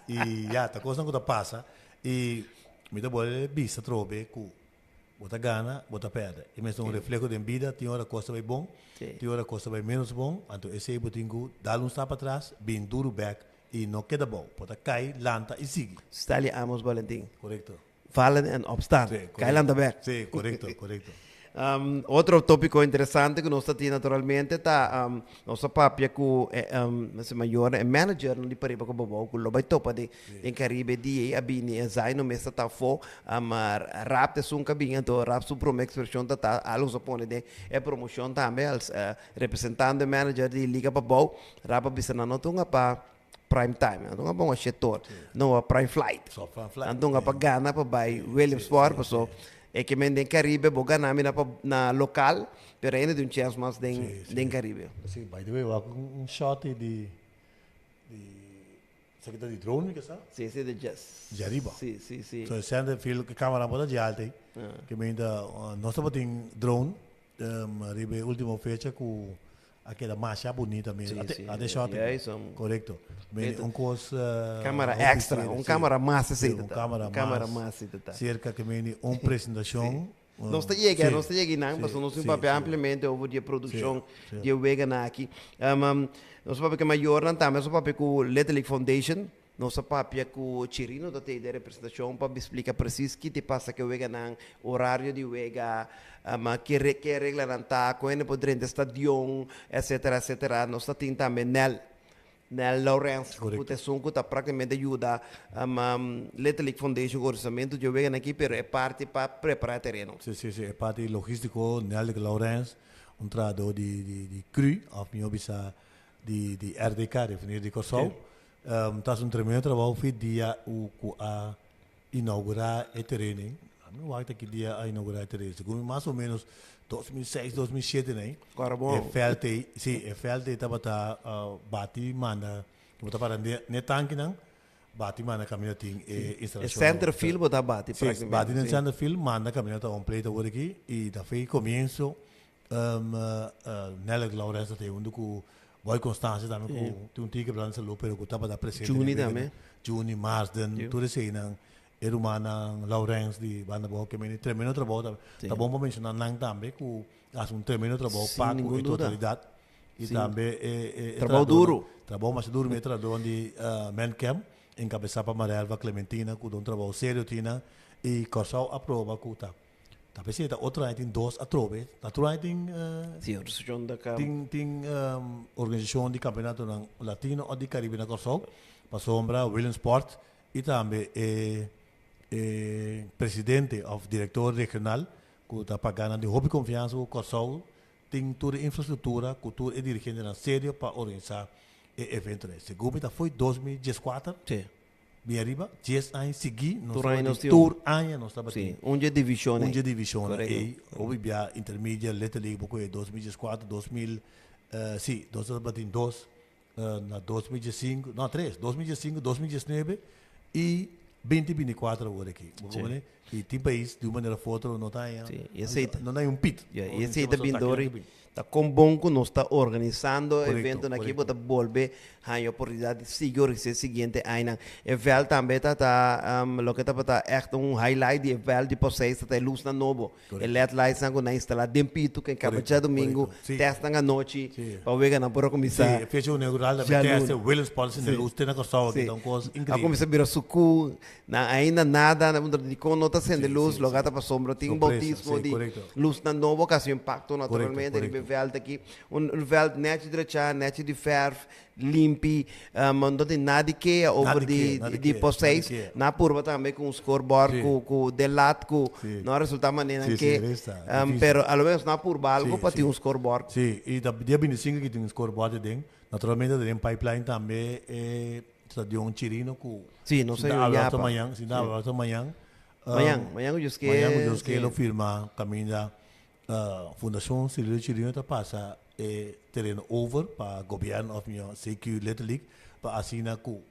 I ya, ta kosnan ku ta pasa. I mi ta bolbe bisa atrobe ku Bo ta gana, bo ta pèrdè. E mester un refleho den bida, tin ora kos ta bai bon, tin ora kos ta bai ménos bon, anto esei bo tin ku dal un stap atras, bin duru bèk i no keda bou. Bo ta kai, lanta i sigui. Stanley Amos Valentin. Korekto. Vallen en opstaan. Sí, Kai lanta bèk. Sí, korekto, korekto. Otro tópiko interesante ku nos ta tin naturalmente ta nos a papia ku e mayor, e managernan di Pariba ku Pabou ku lo bai topa den Caribe di ei a bini e Zaino mes ta ta afó rap ta esun ku a bini anto rap su prome ekspreshon ta ta algu nos a pone den e promoshon tambe als representando e manager di Liga Pabou rap a bisa nan no tunga pa prime time nan tunga pa un ashetor no a prime flight nan tunga pa gana pa bai Williamsport paso e ke men den Caribe bo gana mi na pa na lokal pero ainda tin un chèns mas den den Caribe. Si, by the way wak un shot di di esaki ta di drone mi ke sa? Si, ese di jazz. Di ariba. Si, si, si. So e center field ke camera por ta dje alta ei. Ke men ta nos tabatin drone riba e ultimo fecha ku A keda masha bunita mes. Sí, Ate, sí. ate shot. Ja, is un Correcto. Mene un cos Camera hopi extra, serio, un sí. camera mas Sí, esey un ta ta. camera Un camera mas mas esey ta ta. Cerca ke mene un presentacion. Nos ta yega, Sí, nos ta yega einan, sí, pasobra nos tin sí, papia sí. ampliamente over di e produccion Sí, sí. di e weganan aki. Nos a papia ku e mayornan tambe, nos a papia ku Little League Foundation. Nos a papia ku Chirino ta tei den representashon pa splika presis ki te pasa ku e weganan, orario di wega, ke ke reglanan ta, kon hende por drenta e stadion, etsetera, etsetera. Nos ta tin tambe Nel, Nel Laurens, ku ta esun ku ta praktikamente yuda Little League Foundation ku organisamentu di e weganan aki, pero e parti pa prepara e tereno. Si, si, si, e parti logístiko, Nel Laurens, un trahadó di di cru, òf mihó bisa di di RDK, Refineria di Kòrsou. Ta hasi un tremendo trabou fi dia u ku a inaugurá e tereno ei. Mi no wak ta ki dia a inaugurá e tereno. Segun mi mas o menos 2006, 2007 nei. Kòrda bon. E vèlt ei, si, e vèlt ei tabata bati manda, bo ta para ne tankinan, bati manda kaminda tin e instalashon. E center field bo ta bati práktikamente. Si, bati den center field, manda kaminda ta on play ta wor aki i ta fi komienso Nelly Laurens ta hunto ku Boy Constancia tambe ku tin un tiki brand salú pero ku tabata presente. Juni tambe. Juni, Marsden, tur eseinan e rumannan Laurens di Banda Bou ke meni tremendo trabou tambe. Ta bon pa menshoná nan tambe ku a hasi un tremendo trabou pa ku e totalidat i tambe e Trabou duru. Trabou masha duru mi e trahadónan di Mancamp enkabesá pa Marelva Clementina ku ta un trabou serio tina i Kòrsou a proba ku ta Ta p'esei ta otro aña tin dos atrobe. Ta otro aña tin Sí, organisashon ta ka. tin tin organisashon di kampeonatonan latino òf di Karibe na Kòrsou. Pasobra Williamsport i tambe e e presidente òf direktor regional ku ta pagá nan di hopi konfiansa ku Kòrsou tin tur e infrastruktura ku tur e dirigentenan serio pa organisá e eventonan. Segun mi ta foi 2014. Sí. Bin ariba, dies aña sigui nos Tur aña tabatin, nos tin tur aña nos tabatin. Sí, un dje divishon Un ei. dje divishon Korekto. ei. Hopi bia intermedia, Little League, bo kohe 2014, 2000, sí, nos tabatin dos na 2015, no, tres, 2015, 2019 i 2024 awor aki. Bo Sí. comprende? I tin pais di un manera of otro no ta haña, Sí, i esei ta. no ta haña un pit. Ja, i esei ta bin dor Ta kon bon ku nos ta organisando e eventonan aki, bo ta bolbe haña oportunidat di sigui organisá e siguiente añanan. E vèlt tambe ta ta loke tabata ègt un highlight di e vèlt di Poseis ta ta e lusnan nobo, e led lightsnan ku nan a instalá den pitu ku e kaba djadumingu, tèstnan anochi pa weganan por a kuminsá Sí, e fecha inaugural tambe tèst e Willemsport sin e lus te na Kòrsou aki ta un kos inkreibel. A kuminsá bira sukú. Nan ainda nada, nan puntra dikon no ta sende lus, loga ta pasobra tin bautismo di lusnan nobo ku hasi un impakto naturalmente riba e vèlt aki. Un vèlt nèchi drechá, nèchi di fèrf, limpi, no tin nada di kea over di post seis. Nan a purba tambe ku un scorebord ku den lat ku no a resultá manera nan ke, pero a lo menos nan a purba algu pa tin un scorebord. Sí, i ta dia bintisinko ki tin un scorebord aden. Naturalmente ta den pipeline tambe e Stadion Chirino ku Sí, nos si ta a habla yapa. hasta mañan, si ta habla hasta mañan. Mañan, mañan ku Dios ke. Mañan ku Dios ke lo firma kaminda Fundashon Cirilo Chirino ta pasa e tereno over pa gobièrnu òf mihó CQ Little League pa asina ku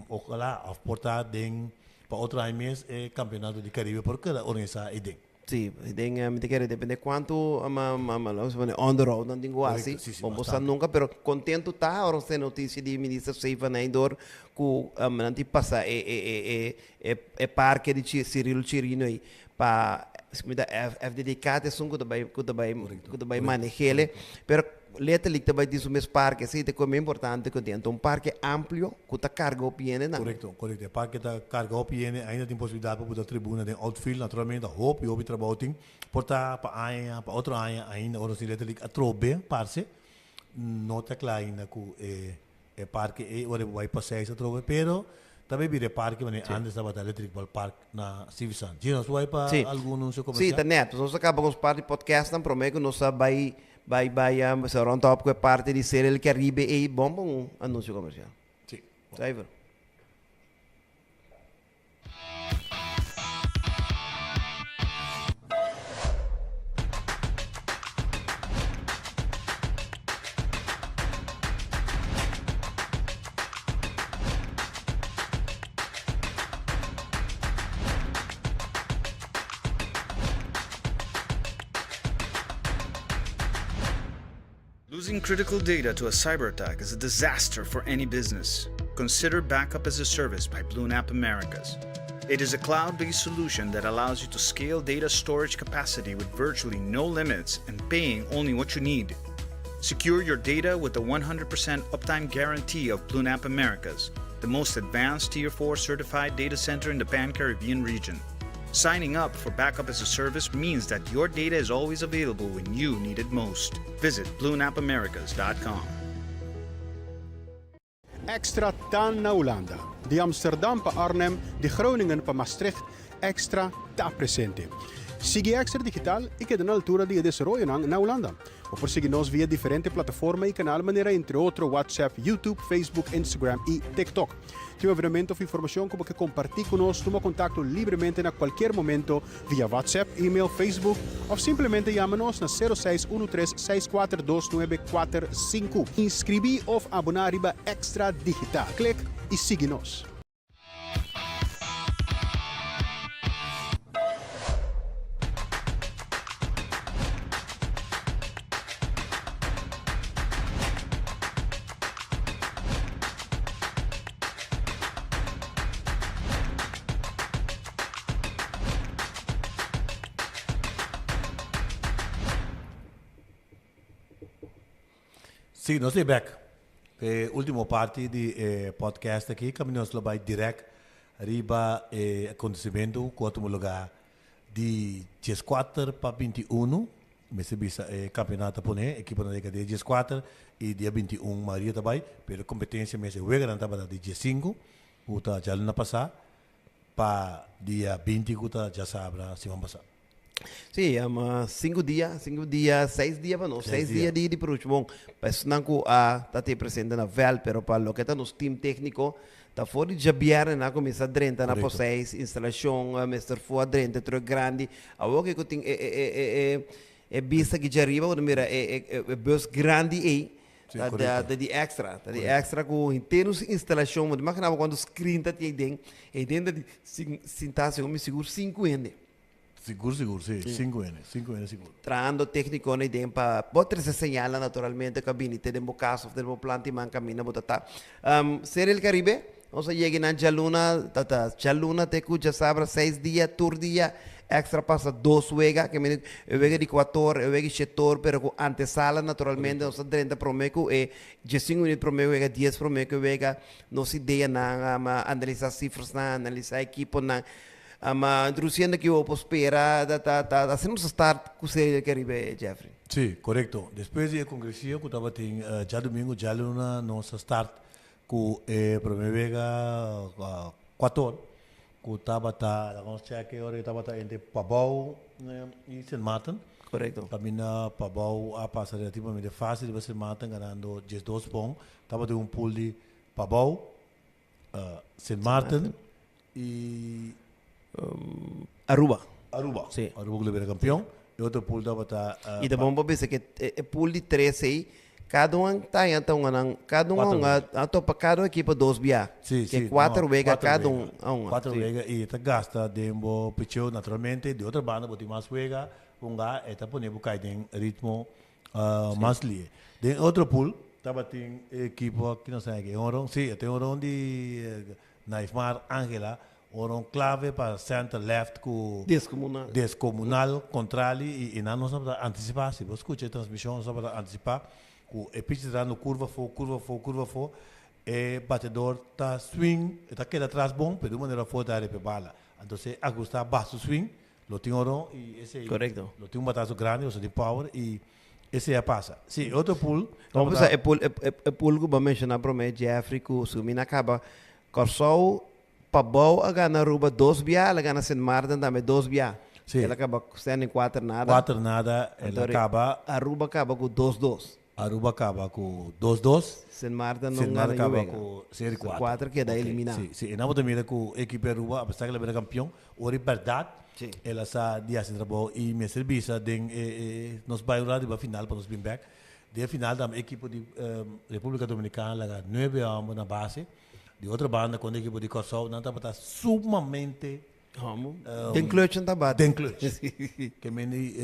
ojalá òf por ta den pa otro aña mes e kampeonato di Karibe por keda organisá ei den. Sí, den mi ta kere depende cuanto vamos a pone onderhoud nan tin cu haci, bon bo sa nunca, pero contento ta ora nos tene noticia di minister Steven door cu nan tin pasa e parke di Cirilo Chirino ey. pa mi ta FDDK ta esun ku ta bai ku ta bai ku ta bai maneh'el pero letterlijk ta bai tin su mes parke esei ta koe importante ku tin anto un parke amplio ku ta karga hopi hende nan. Korekto korekto e parke ta karga hopi hende ainda tin posibilidat pa buta tribuna den outfield naturalmente hopi hopi trabou tin por ta pa aña pa otro aña ainda ora nos tin letterlijk atrobe parse no ta kla ainda ku e E parke ei ora bo bai pasea atrobe pero ta bay bira e parke manera antes tabata Electric Ball Park na Stuyvesant. Gino, nos por bai pa algun anuncio comercial? Sí, ta net. Nos a caba cu nos parti podcastnan prome cu nos a bay bay bay sa rond op cu e parti di Serie El Caribe ei. Bon pa un anuncio comercial. Sí. Zuiver. Losing critical data to a cyber attack is a disaster for any business. Consider Backup as a Service by BlueNap Americas. It is a cloud based solution that allows you to scale data storage capacity with virtually no limits and paying only what you need. Secure your data with the 100% uptime guarantee of BlueNap Americas, the most advanced Tier 4 certified data center in the Pan Caribbean region. Signing up for Backup as a Service means that your data is always available when you need it most. Visit bluenapamericas.com. Extra ta na Hulanda. Di Amsterdam pa Arnhem, di Groningen pa Maastricht, Extra ta presente. Sigui Extra Digital i keda na altura di e desaroyonan na Hulanda. Bo por sigui nos via diferente plataforma i kanal manera entre otro WhatsApp, YouTube, Facebook, Instagram i TikTok. Tin un evenemento of informacion cu bo ke comparti cu nos, tuma contacto libremente na cualkier momento via WhatsApp, email, Facebook of simplemente yama nos na sero seis uno tres seis kuater dos nuebe kuater sinku. Inscribi of abona riba Extra Digital. Click y sigui nos. Sí, nos ta bek. E ultimo parti di e podcast aki kaminda nos lo bai direct riba e acontecimento ku a tuma lugar di dieskuater pa 21. Mester bisa e campeonato a pone ekiponan yega dia dieskuater y dia 21 mayoria ta bai, pero e competencia mes e weganan tabata di diesinku cu ta djaluna pasa pa dia 20 cu ta djasabra siman pasa. Sí, sinku dia, sinku dia, seis dia pa nos, seis dia di di production. Bon, pa esnan cu a ta te presente na veld, pero pa loke ta nos team tecnico, Ta for di djabièrnè nan a kuminsá drenta na Poseis, instalashon mester for a drenta truck grandi. Awor ke ku tin e e e e e bista aki djariba bo ta mira e e e bus grandi ei ta ta di extra, ta di extra ku henter nos instalashon. Bo ta imaginá bo kuantu screen ta tin ei den, ei den ta di sintá segun mi sigur sinku hende. Sigur sigur si, sinku hende, sinku hende sigur. Trahando técniconan ei den pa bo trese señalnan naturalmente ku a bini te den bo kas òf den bo planta i man kaminda bo ta ta. Serie El Caribe, nos a yega na djaluna, ta ta djaluna te ku djasabra seis dia, tur dia extra pasa dos wega, ke mende e wega di kuator, e wega di shetor, pero ku antesala naturalmente nos a drenta promé ku e diesinku minüt promé wega, dies promé ku e wega, nos ideanan, analisá sifrasnan, analisá ekiponan. Ma introduciendo ki bo por spera ta ta ta asina nos a start cu Serie del Caribe, Jeffrey. Sí, corecto. Despues di e congresia cu tabatin djadomingo, djaluna nos a start cu e prome wega cuator cu tabata, laga nos check e ora e tabata entre Pabao y Sint Maarten. Corecto. Caminda Pabao a pasa relativamente facil riba Sint Maarten ganando 12 pon. Tabatin un pool di Pabao, Sint Maarten y Aruba. Aruba. Sí. Aruba ku lo bira kampeon. E otro pool tabata Y ta bon pa bisa ke e pool di tres ei, kada un ta haña ta un nan, kada un a hunga, a topa kada un ekipo dos bia. Sí, Ke sí. kuater No, wega kuater kada wega. un a hunga. Kuater Sí. wega y e ta gasta den bo picheo naturalmente. Di otro banda bo tin mas wega hunga, e ta pone bo kai den ritmo Mas lie. Den otro pool tabatin e ekipo aki nos a yega e honron, si e tin honron di Naifmar Angela. Honron clave pa center left cu Descomunal. Descomunal contrali y y nan nos tabata anticipa, si bo scucha e transmision nos tabata anticipa cu e pitcher ta dando curva afo, curva afo, curva afo, e batedor ta swing, e ta keda atras bon, pero di un manera afo e ta repe bala. Entonces agusta baha su swing, lo tin honron y esey lo tin un batazo grandi pasobra tin power y esey a pasa. Si e otro pool Bo bisa e pool e pool cu bo a menciona prome Jeffrey cu su mina caba Corsou Pabou a gana Aruba dos bia, el a gana Sint Maarten tambe dos bia. Sí. El a kaba standing kuater nada. Kuater nada, el a kaba. Aruba kaba ku dos dos. Aruba kaba ku dos dos. Sint Maarten no Sint gana Maarten yu kaba wega. ku seri kuater. Kuater keda Ok, eliminá. Sí, sí. E nan bo ta mira ku ekipo di Aruba, apesar ku el a bira kampion, ora e bèrdat Sí. el a sa di hasi trabou i mester bisa den e e nos bai un rato riba final pa nos bin bèk. Den e final tambe ekipo di Repúblika Dominikana laga nuebe hòmber na base. Di otro banda kon ekipo di Kòrsou nan tabata sumamente Den clutch nan tabata. Den clutch. Ke mende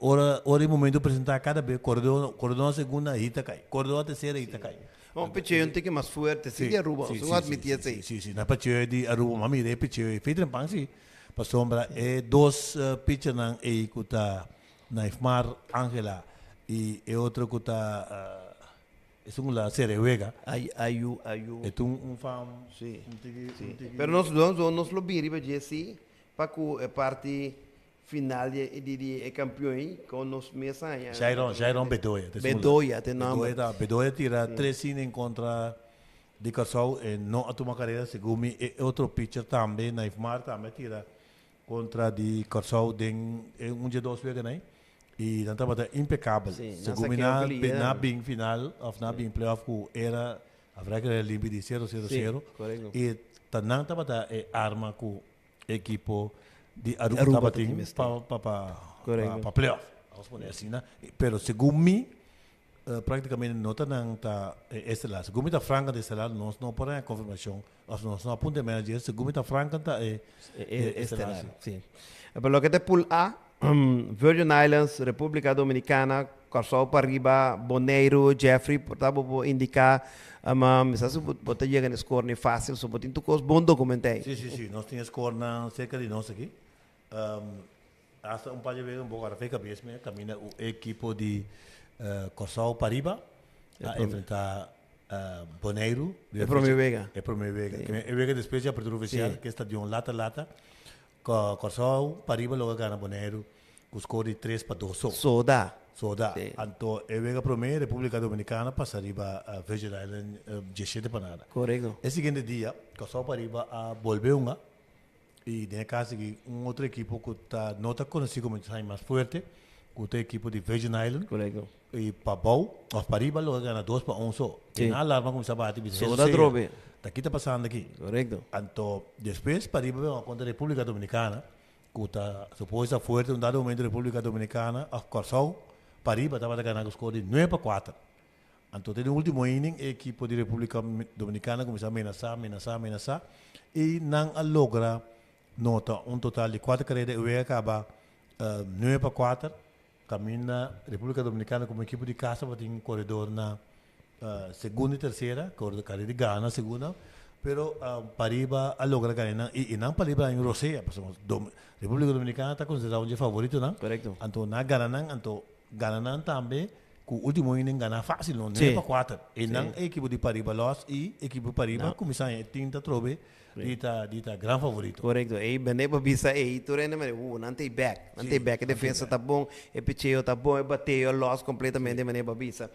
ora ora e momento presentá kada be koredó koredó na segunda hit ta kai koredó na tersera hit ta kai. Un picheo un tiki mas fuerte si di Aruba nos no admití esei. Si si na picheo di Aruba m'a mira e picheo ei Fitrin Pan si pasobra e dos pichernan ei ku ta Naifmar Angela i e otro ku ta Esun la sere wega. Ay ayu ayu. E ta un fam. Sí. Un tiki Sí. un tiki. Pero nos nos nos lo bin riba dje sí pa ku e parti final di di di e kampion ei kon nos mes haña. Jairon Jairon Bedoya ta esun la. Bedoya ta e nòmber. Bedoya ta Bedoya tira tres inning kontra di Kòrsou e no a tuma karera segun mi e otro pitcher tambe Naifmar tambe a tira kontra di Kòrsou den e un dje dos weganan ei. Y nan tabata impecabel. Sí, nan Segun mi saqueo na, peli, na ja. bin final of na bin playoff cu era afra que era limpi di cero cero Sí, cero. correcto. Y ta nan tabata e arma cu equipo di Aruba, Aruba tabatin tabatin mester. pa pa pa Correcto. pa, pa playoff. Vamos poner asina. Pero segun mi Practicamente no ta nan ta e estelar. Segun mi ta Franca ta estelar, nos no por haña confirmacion of nos no a punta e manager. Segun mi ta Franca ta e E estelar, estelar, si. si. Pero loke ta pool A, Virgin Islands, Republica Dominicana, Kòrsou pariba, Boneiru, Jeffrey, por ta bo por indica, mi sa si bo ta yega na e score ni facil, so bo tin tur cos bon documenta ei. Si, si, si. Nos tin e scorenan cerca di nos aki. Hasta un par di wega un poco arafé cabes mi a caminda u ekipo di Kòrsou pariba a enfrenta Boneiru. E prome wega. E prome wega. E wega despues di apertura oficial ke stadion lata lata. Kòrsou pariba logra gana Boneiru ku score di tres pa dos so. So da. So da. Anto e wega prome Republica Dominicana pasa riba Virgin Island diesshete pa nada. Korekto. E siguiente dia Kòrsou pariba a bolbe hunga. Y den e caso aki un otro equipo cu ta no ta conoci como esnan mas fuerte, cu ta e equipo di Virgin Island. Correcto. Y pabou of pariba lo a gana dos pa un so. Sí. Y nan alarma cuminsa bati bisa So Jesus ta sea, drobe. Ta ki ta pasando aki? Correcto. Anto despues pariba bin contra Republica Dominicana cu ta supuesto ta fuerte un dado momento Republica Dominicana of Corsou pariba tabata gana cu score di nuebe pa cuater. Anto den e ultimo inning e ekipo di Republica Dominicana cuminsa menasa, menasa, menasa y nan a logra nota un total di cuater careda y wega caba nuebe pa cuater. Caminda Republica Dominicana como ekipo di casa tabatin coredor na segunda y tercera, careda di gana segunda, pero pariba a logra gana nan y nan pariba a rosea pasobra Republica Dominicana ta considera un dje favoritonan. Anto nan a gana nan, anto gana nan tambe. Ku ultimo inning gana fácil no, nuebe pa kuater. E nan e ekipo di pariba los i ekipo pariba kuminsá e tin ta trobe di ta di ta gran favorito. Korekto. Ei bende bo bisa ei tur hende mane uu nan ta ei bèk. Nan ta ei bèk. E defensa ta bon, e picheo ta bon, e bateo los kompletamente mane bo bisa.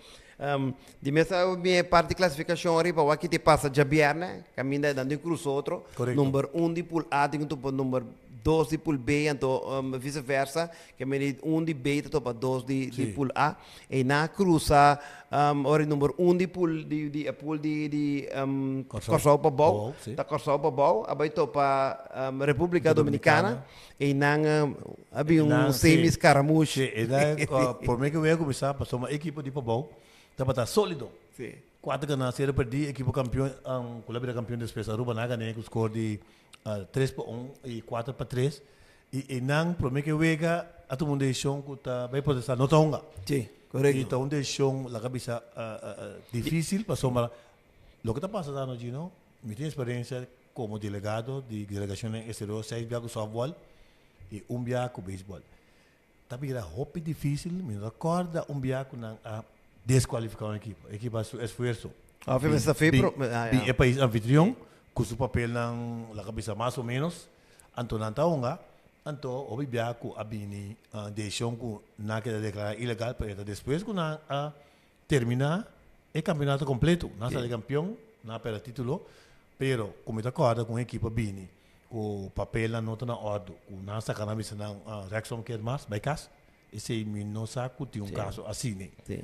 Di mes a mi e parti klasifikashon ariba wak ki ta pasa djabièrnè kaminda nan tin krusa otro. Number un di pool A tin ku topa number dos di pool B anto vice versa. Ke meni un di B ta topa dos di di pool A. Ei nan a krusa ora di number un di pool di di e pool di di Kòrsou pa bou ta Kòrsou pa bou a bai topa Republika Dominikana. Ei nan a bin un semi skaramush. Sí, ei nan promé ke wega kuminsá pasobra ekipo di pabou tabata sólido. Kuater ganá, sero pèrdí, ekipo kampion ku lo a bira kampion despues Aruba nan a gané ku skor di tres pa un i kuater pa tres. I einan prome ke wega a tuma un desishon ku ta bai protestá no ta hunga. Sí, korekto. I ta un desishon laga bisa difisil pasobra loke ta pasa ta no Gino, mi tin eksperensia. komo delegado di delegashonnan eksterior seis bia ku sòftbòl i un bia ku beisbòl. Ta bira hopi difísil, mi no ta kòrda un bia ku nan a deskualifiká un ekipo. E ekipo a hasi su esfuerso. Òf e mester fe pro. Bin e pais anfitrion ku su papelnan laga bisa mas o ménos, anto nan ta hunga, anto hopi bia ku a bini desishon ku nan a keda deklará ilegal, pero e ta despues ku nan a terminá e kampeonato kompleto. Nan a sali kampeon, nan a pèrdè título, pero ku mi ta kòrda ku un ekipo a bini ku papelnan no ta na òrdu, ku nan a saka nan bisa nan rechtsom keer mas bai kas, esei mi no sa ku tin un kaso asina. Sí.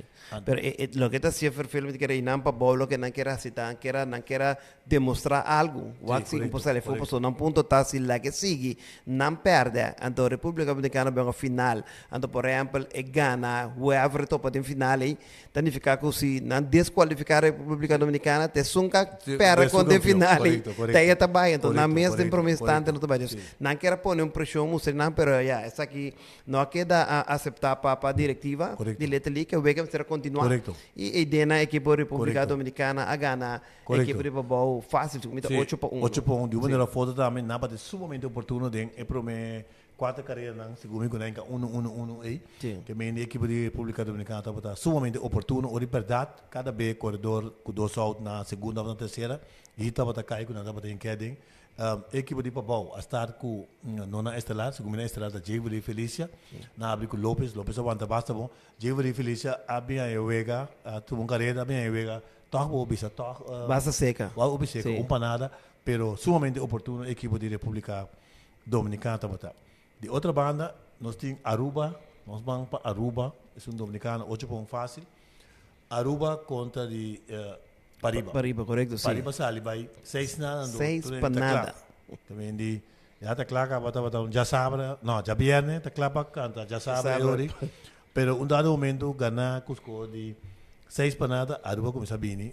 Pero e e loke ta hasié ferfel mi ta kere nan pa bou loke nan kier hasi ta nan kier nan kier a demostrá algu. Wak si por sali afó pasobra nan punto ta si laga sigui nan pèrdè anto Repúblika Dominikana bèn final anto por ehèmpel e gana whoever topa den final ei Ta nifiká ku si nan deskualifiká Repúblika Dominikana, ta esun ka pèrdè kontra e final ei, ta e ta bai. Enton nan mes den promé instante no ta bai. Dus nan kier a pone un preshon mustra nan, pero ya, esaki no a keda aseptá pa pa direktiva di Little League. E wega mester a kontinuá. I ei den nan ekipo Repúblika Dominikana a gana ekipo di Pabou fásil, mi ta ocho pa uno. Ocho pa un. Di un manera òf otro tambe nan tabata sumamente oportuno den e promé Kuater kareranan, segun mi ku nan ka unu unu unu ei. Ke men di ekipo di Republika Dominikana tabata sumamente oportuno. Ora di bèrdat kada be koredor ku dos out na segunda òf na tersera i tabata kai ku nan tabata den kè den. E ekipo di Pabou a start ku nona estelar, segun mi nan estelar ta Jeverly Felicia. Nan abri ku Lopez, Lopez a wanta basta bon. Jeverly Felicia a bin haña wega, a tuba un karera, a bin haña wega tòg bo bisa tòg. Basta seka. Bo bisa seka, un panada, pero sumamente oportuno ekipo di Republika Dominicana tabata. Di otro banda nos tin Aruba, nos ban pa Aruba, es un Dominicano ocho pa un facil. Aruba contra di Pariba. Pariba, correcto, si. Pariba sali bay seis nada ando. Seis pa nada. También di, ya ta cla caba tabata un djasabra, no, djabierne ta cla pa canta djasabra e ori. Pero un dado momento gana cu score di seis pa nada, Aruba cuminsa bini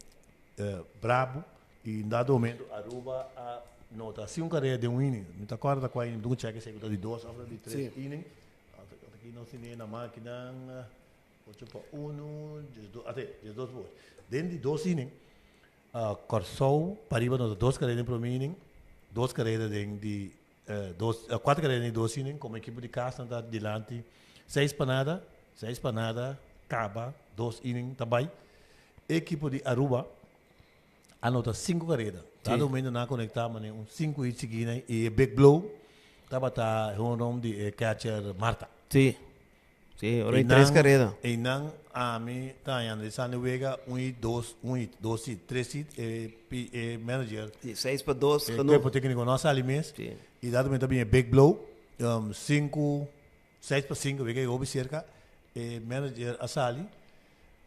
brabo y un dado momento Aruba a nota si un carrera den un inning. Mi ta acorda ta cua inning, mi tin cu check esey cu ta di dos of ta di tres inning. Aki nos tene na makinan ocho pa uno, diesdos, ate, diesdos pa ocho. Den di dos inning, Corsou pariba nota dos carrera den prome inning, dos carrera den di dos, cuatro carrera den di dos inning, como ekipo di cas nan ta dilanti seis pa nada, seis pa nada, caba dos inning ta bay. E ekipo di Aruba a nota sinku kareda. Dado momento nan a konektá manera un sinku hit sigui nan i e big blow tabata e honron di e catcher Marta. Sí. Sí, ora e tres kareda. Einan ami ta haña analisando e wega un hit, dos, un hit, dos hit, tres hit, e e manager. Sí, seis pa dos. E kuerpo tékniko no a sali mes. Sí. I dado momento a bini e big blow, sinku, seis pa sinku, wega e hopi serka, e manager a sali.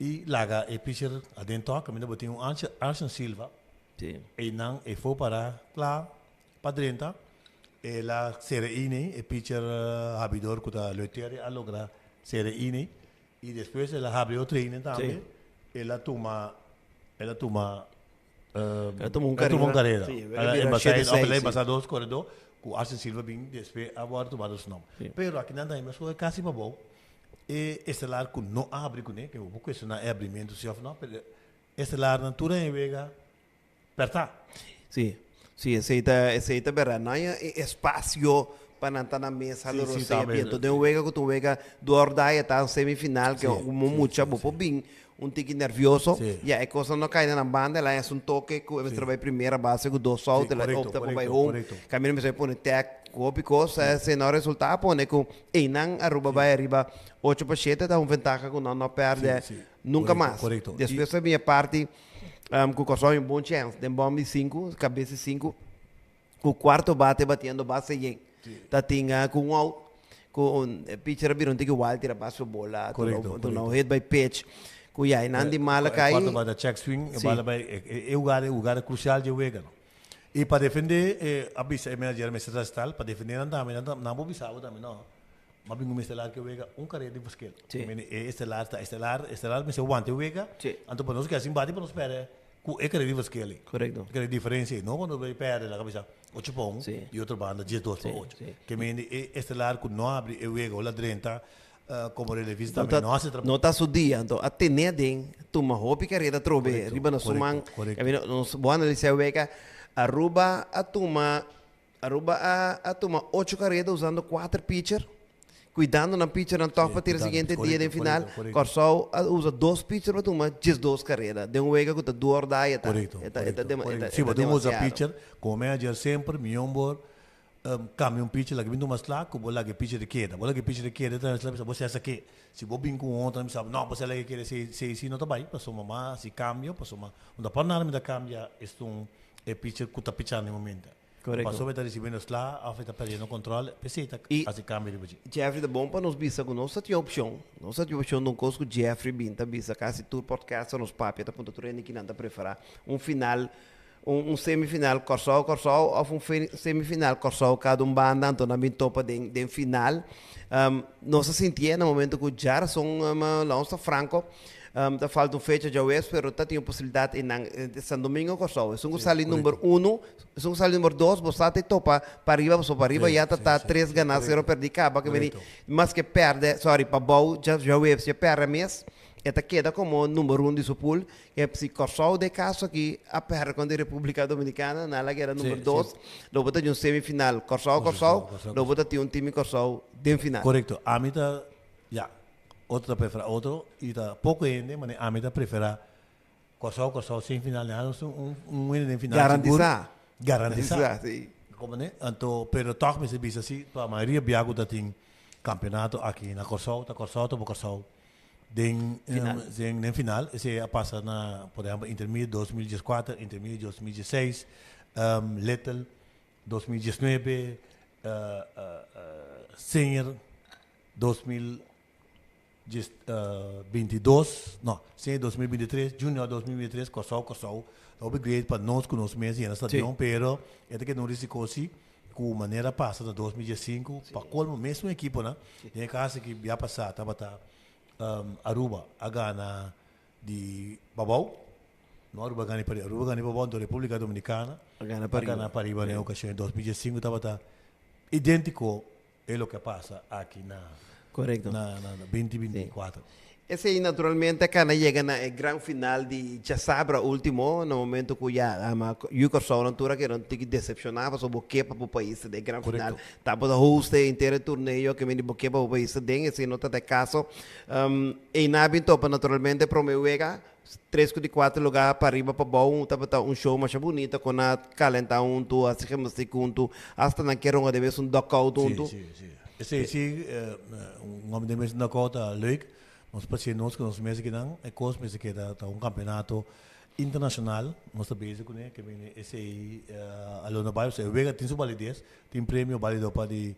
I laga e pitcher aden tok, kaminda bo tin un Arsen Silva. Sí. Einan e for para kla pa drenta. El a sera ini, e pitcher habidor ku ta Leuteria a logra sera ini. I despues el a habri otro ini tambe. Sí. El a tuma, el a tuma, El a tuma un el a tuma un karera. karera. Sí, El a bira embasá, shete el a seis, sí. embasá dos koredó ku Arsen Silva bin despues a wòrdu tuma dos nòmber. Sí. Pero akinan tambe meskos kasi pa bou. E estelar ku no a habri kuné, ke bo por kuestioná e habrimentu si òf no, pero e estelarnan tur a wega pèrtá. Sí, sí, esei ta, esei ta bèrdat. No hay e espasio pa nan ta na mesa Sí, lo sí, rosea tambe. biento. Den un wega ku ta un wega do or die, ta un semifinal ke Sí, un sí, mucha sí, bo sí. por bin un tiki nervioso. Sí. Ya e kosnan no kai na nan banda, el a hasi un toke ku e mester Sí. bai primera base ku dos out, Sí, el a korekto, opta pa bai korekto, home. korekto. Kaminda mester pone tag ku hopi kos, esei no resulta, a pone ku einan Aruba bai ariba ocho pa shete, ta un ventaha ku nan no pèrdè Sí, sí. nunka Korekto, mas. korekto. I Despues ta bin e parti ku Kòrsou hay un bon chèns den bòm di sinku, kabes di sinku. Ku kuarto bate batiendo base yen. Ta tin ku un out ku un pitcher a bira un tiki wild tira base su bola. Korekto, Tu no korekto. hit by pitch. Ku ya einan di mala E kai. kuarto bate a check swing, e Sí. bala bai e e hugada e hugada krusial dje wega no. I pa defende e a bisa e manager mester ta stal pa defende nan tambe nan ta nan por bisa bo tambe no. Ma bin ku mester lar ke wega un karera di verschil. Sí. Mene e estelar ta estelar, estelar mester wanta e wega. Sí. Anto pa nos keda sin bati pa nos pèrdè Ku e kere di verschil ei. Korekto. E kere diferensia ei. No cuando bay perde laga bisa ocho pa un Sí. y otro banda diesdos pa Sí, ocho. sí. Ke mende e estelar ku no abri e wega o la drenta komo relevista No tambe ta, no hasi trabou. no ta su dia, anto a tene aden, tuma hopi karera atrobe Korekto, riba na su korekto, man. korekto. Kaminda nos bo analisa e wega. Aruba a tuma Aruba a a tuma ocho kareda usando kuater pitcher, kuidando nan pitchernan tòg pa tira siguiente dia den final. Kòrsou a usa dos pitcher pa tuma diesdos kareda den un wega ku ta do or die e ta e ta e ta e ta Si bo tin usa pitcher, komo manager semper mihó bo kambia un pitcher laga bin tuma slag ku bo laga e pitcher di keda. Bo laga e pitcher di keda ta bisa bo sesa ke. Si bo bin ku un otro nan bisa bo no bo sa laga e keda si si no ta bai pasobra mama hasi kambio pasobra no ta por nada mi ta kambia esun e pitcher ku ta pichando e momento. Korekto. Pasobra e ta risibiendo sla òf e ta perdiendo kòntròl, p'esei ta I hasi kambio riba dje. Jeffrey ta bon pa nos bisa ku nos ta tin opshon. Nos ta tin opshon di un kos ku Jeffrey bin ta bisa kasi tur podcaster nos papia ta puntra tur hende kinan ta preferá un final, un un semifinal Kòrsou Kòrsou òf un semifinal Kòrsou kada un banda anto nan bin topa den den final. Nos a sintié na momento ku djarason laos ta franko. Ta falta un fecha djaweps, pero ta tin un posibilidat einan San Domingo Kòrsou. Esun ku sali number uno, esun ku sali number dos, bo sa ta e topa pariba, pasobra pariba ya ta ta tres ganá, sero pèrdí kaba, ke meni maske pèrdè, sorry, pabou djaweps ya pèrdè mes, e ta keda komo number uno di su pool. Ke si Kòrsou den e kaso aki a pèrdè kontra Repúblika Dominikana, nan a keda number dos, lo bo ta tin un semifinal Kòrsou Kòrsou, lo bo ta tin un team di Kòrsou den final. Korekto. Ami ta, ya. Otro ta prefera otro y ta poco hende mane ami ta prefera Kòrsou Kòrsou sin final nan nos un un hende den final sigur Garantisa. garantisa Garantisa si. Comprende anto pero tòg mester bisa si pa mayoria bia ku ta tin kampeonato aki na Kòrsou ta Kòrsou ta por Kòrsou den Final. den den final esei a pasa na por ehempel intermedio 2014 intermedio 2016 little 2019 senior 2022, no, senior 2023, junior 2023, Kòrsou, Kòrsou, ta hopi great pa nos ku nos mes yena stadion, pero e ta keda un risiko si ku manera pasa na 2015, pa kolmo mesmo ekiponan, den e kaso aki bia pasá tabata Aruba a gana di Pabou, no Aruba a gana di pariba, Aruba a gana di Pabou, anto Republica Dominicana A gana pariba. a gana pariba den e okashon di 2015 tabata identico e loke a pasa aki na Correcto. na na na 2024. Esei naturalmente a cana yega na e gran final di djasabra ultimo, na momento cu ya ama yu Corsounan tur a keda un tiki decepciona pasobra bo ke pa bo pais ta den e gran final. Correcto. Tabata host e henter e torneo ke mende bo ke pa bo pais ta den, esei no ta e caso. Einan a bin topa naturalmente prome wega, tres ku di kuater lugar pariba pabou tabata un show masha bunita kon a kalentá huntu, hasi gimnastiek huntu, hasta nan ke ronga den mes un dugout huntu. Sí, sí, sí. Esei sí, un hòmber den mes un dugout ta leuk. Nos pasia nos ku nos mes akinan, e kos mester keda ta un kampeonato internashonal, nos ta bezig kuné, ke bini esei a lo no bai, pasobra e wega tin su balides, tin premio balido pa di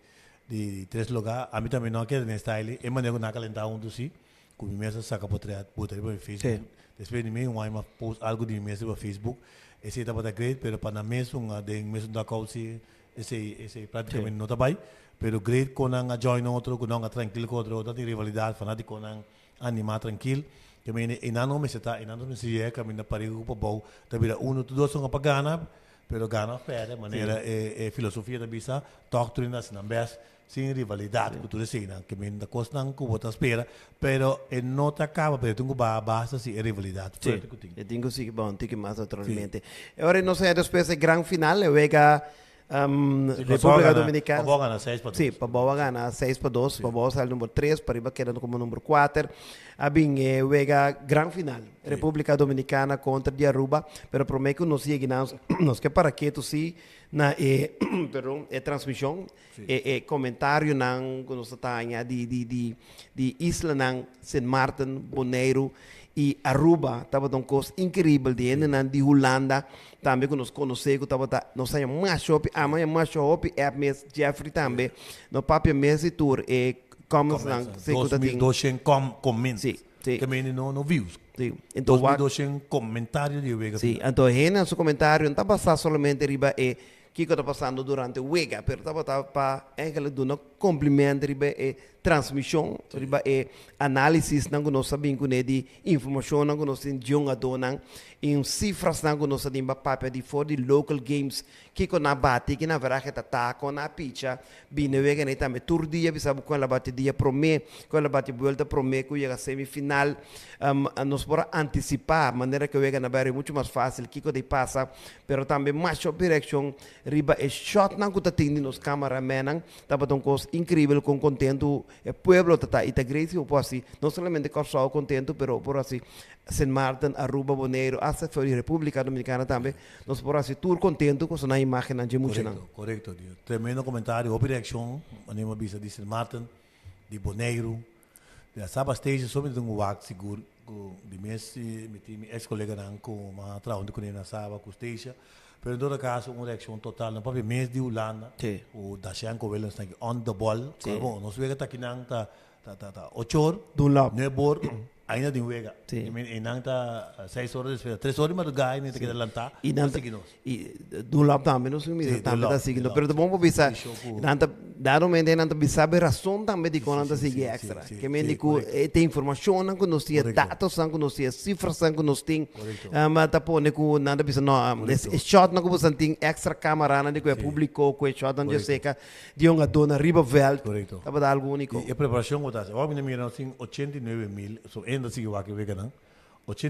di tres lugar. Ami tambe no a keda den e style, e manera ku nan a kalentá huntu sí. Ku mi mes a saka potret bota riba mi Facebook. Despues di mi un aña mi a post algu di mi mes riba Facebook. Esei tabata great pero pa nan mesun a den mesun dugout si esei esei prácticamente no ta bai. Pero great kon nan a join otro ku nan a trankil ku otro no tin rivalidat fanátikonan anima trankil. Te mende einan no mester ta einan nos mester yega kaminda pariba ku pabou ta bira uno tur dos son pa gana pero gana of pèrdè manera e e filosofia ta bisa tòg tur hende a hasi nan bèst Sin rivalidat ku tur eseinan, ke men ta kosnan ku bo ta spera, pero e no ta kaba, pero e tin ku baha basta si e rivalidat fuerte ku tin. E tin ku sigui baha un tiki mas naturalmente. E ora nos haya despues e gran final, e wega Republica Dominicana. Pabou a gana seis pa dos. Si, Pabou a gana 6-2, Pabou a sali number tres, pariba keda komo number kuater. A bin e wega gran final, Republica Dominicana kontra di Aruba, pero prome ku nos yega nan, nos ke para ketu si na e, perdon, e transmishon. E e comentarionan cu nos ta taña di di di di islanan Sint Maarten, Boneiru y Aruba tabata un cos increibel di hendenan di Hulanda tambe cu nos conoce cu tabata nos haña masha hopi amo haña masha hopi app mes Jeffrey tambe no papia mes di tur e commentsnan si cu ta tin. 2200 com comments. Si, si. Ke mende no no views. Si. Enton wak. 2200 comentario di e wega. Si, anto hende nan su comentario no ta basa solamente riba e Kiko ta pasando durante wega, pero tabata pa eigenlijk duna compliment riba e transmishon, riba e análisisnan ku nos a bin kuné di informashonnan ku nos tin di hungadónan i un sifrasnan ku nos a tin pa papia di for di local games, kiko nan a bati, ki nan averahe ta ta, kon nan a picha, bini wega nei tambe tur dia bisa bo kon el a bati dia promé, kon el a bati buelta promé ku yega semifinal. Nos por a antisipá manera ku e wega na bai muchu mas fásil kiko ta pasa, pero tambe masha hopi reakshon riba e shotnan ku ta tin di nos kamaramennan tabata un kos inkribel kon kontentu e pueblo ta ta i ta great si bo por hasi no solamente Kòrsou kontentu pero bo por hasi Sint Maarten, Aruba, Boneiru asta for di Repúblika Dominikana tambe nos por hasi tur kontentu ku nan imágennan dje muchanan. Korekto, korekto. Tremendo komentario, hopi reakshon, manera mi a bisa di Sint Maarten, di Boneiru, di a Saba Station so mi ta tin un wak sigur ku di mes mi tin mi ex koleganan ku mi a traha huntu kuné na Saba ku Stacia, pero en todo kaso un reakshon total no papia mes di Hulanda ku Dashenko Willems ta aki on the ball, bon nos wega ta akinan ta Ta ta ta ocho or, Dunlop. nuebe or, ainda tin wega. Sí. I mean, einan ta seis ora despues, tres ora di madrugá ainda ta keda lantá I nan pa sigui nos. I Dunlop tambe nos mira Sí, tambe ta Dunlop, sigui nos. Dunlop. Pero ta bon pa bisa, Sí, show ku- nan ta dado momento nan ta bisa be rason tambe dikon nan ta Sí, sigui sí, extra. sí, Ke men sí, di ku korekto. e te informashonnan ku nos tin, e Korekto. datosnan ku nos tin, e sifrasnan ku nos tin, Korekto. ta pone ku nan ta bisa no, Korekto. e shotnan ku boso tin extra kamaranan di ku e publiko ku e shotnan Korekto. djoseka Di un adona riba veld. Correcto. Tabata algo unico. Y e preparacion cu ta haci. Awor mi ta mira nos tin 89 mil, so enda sigui wak e weganan,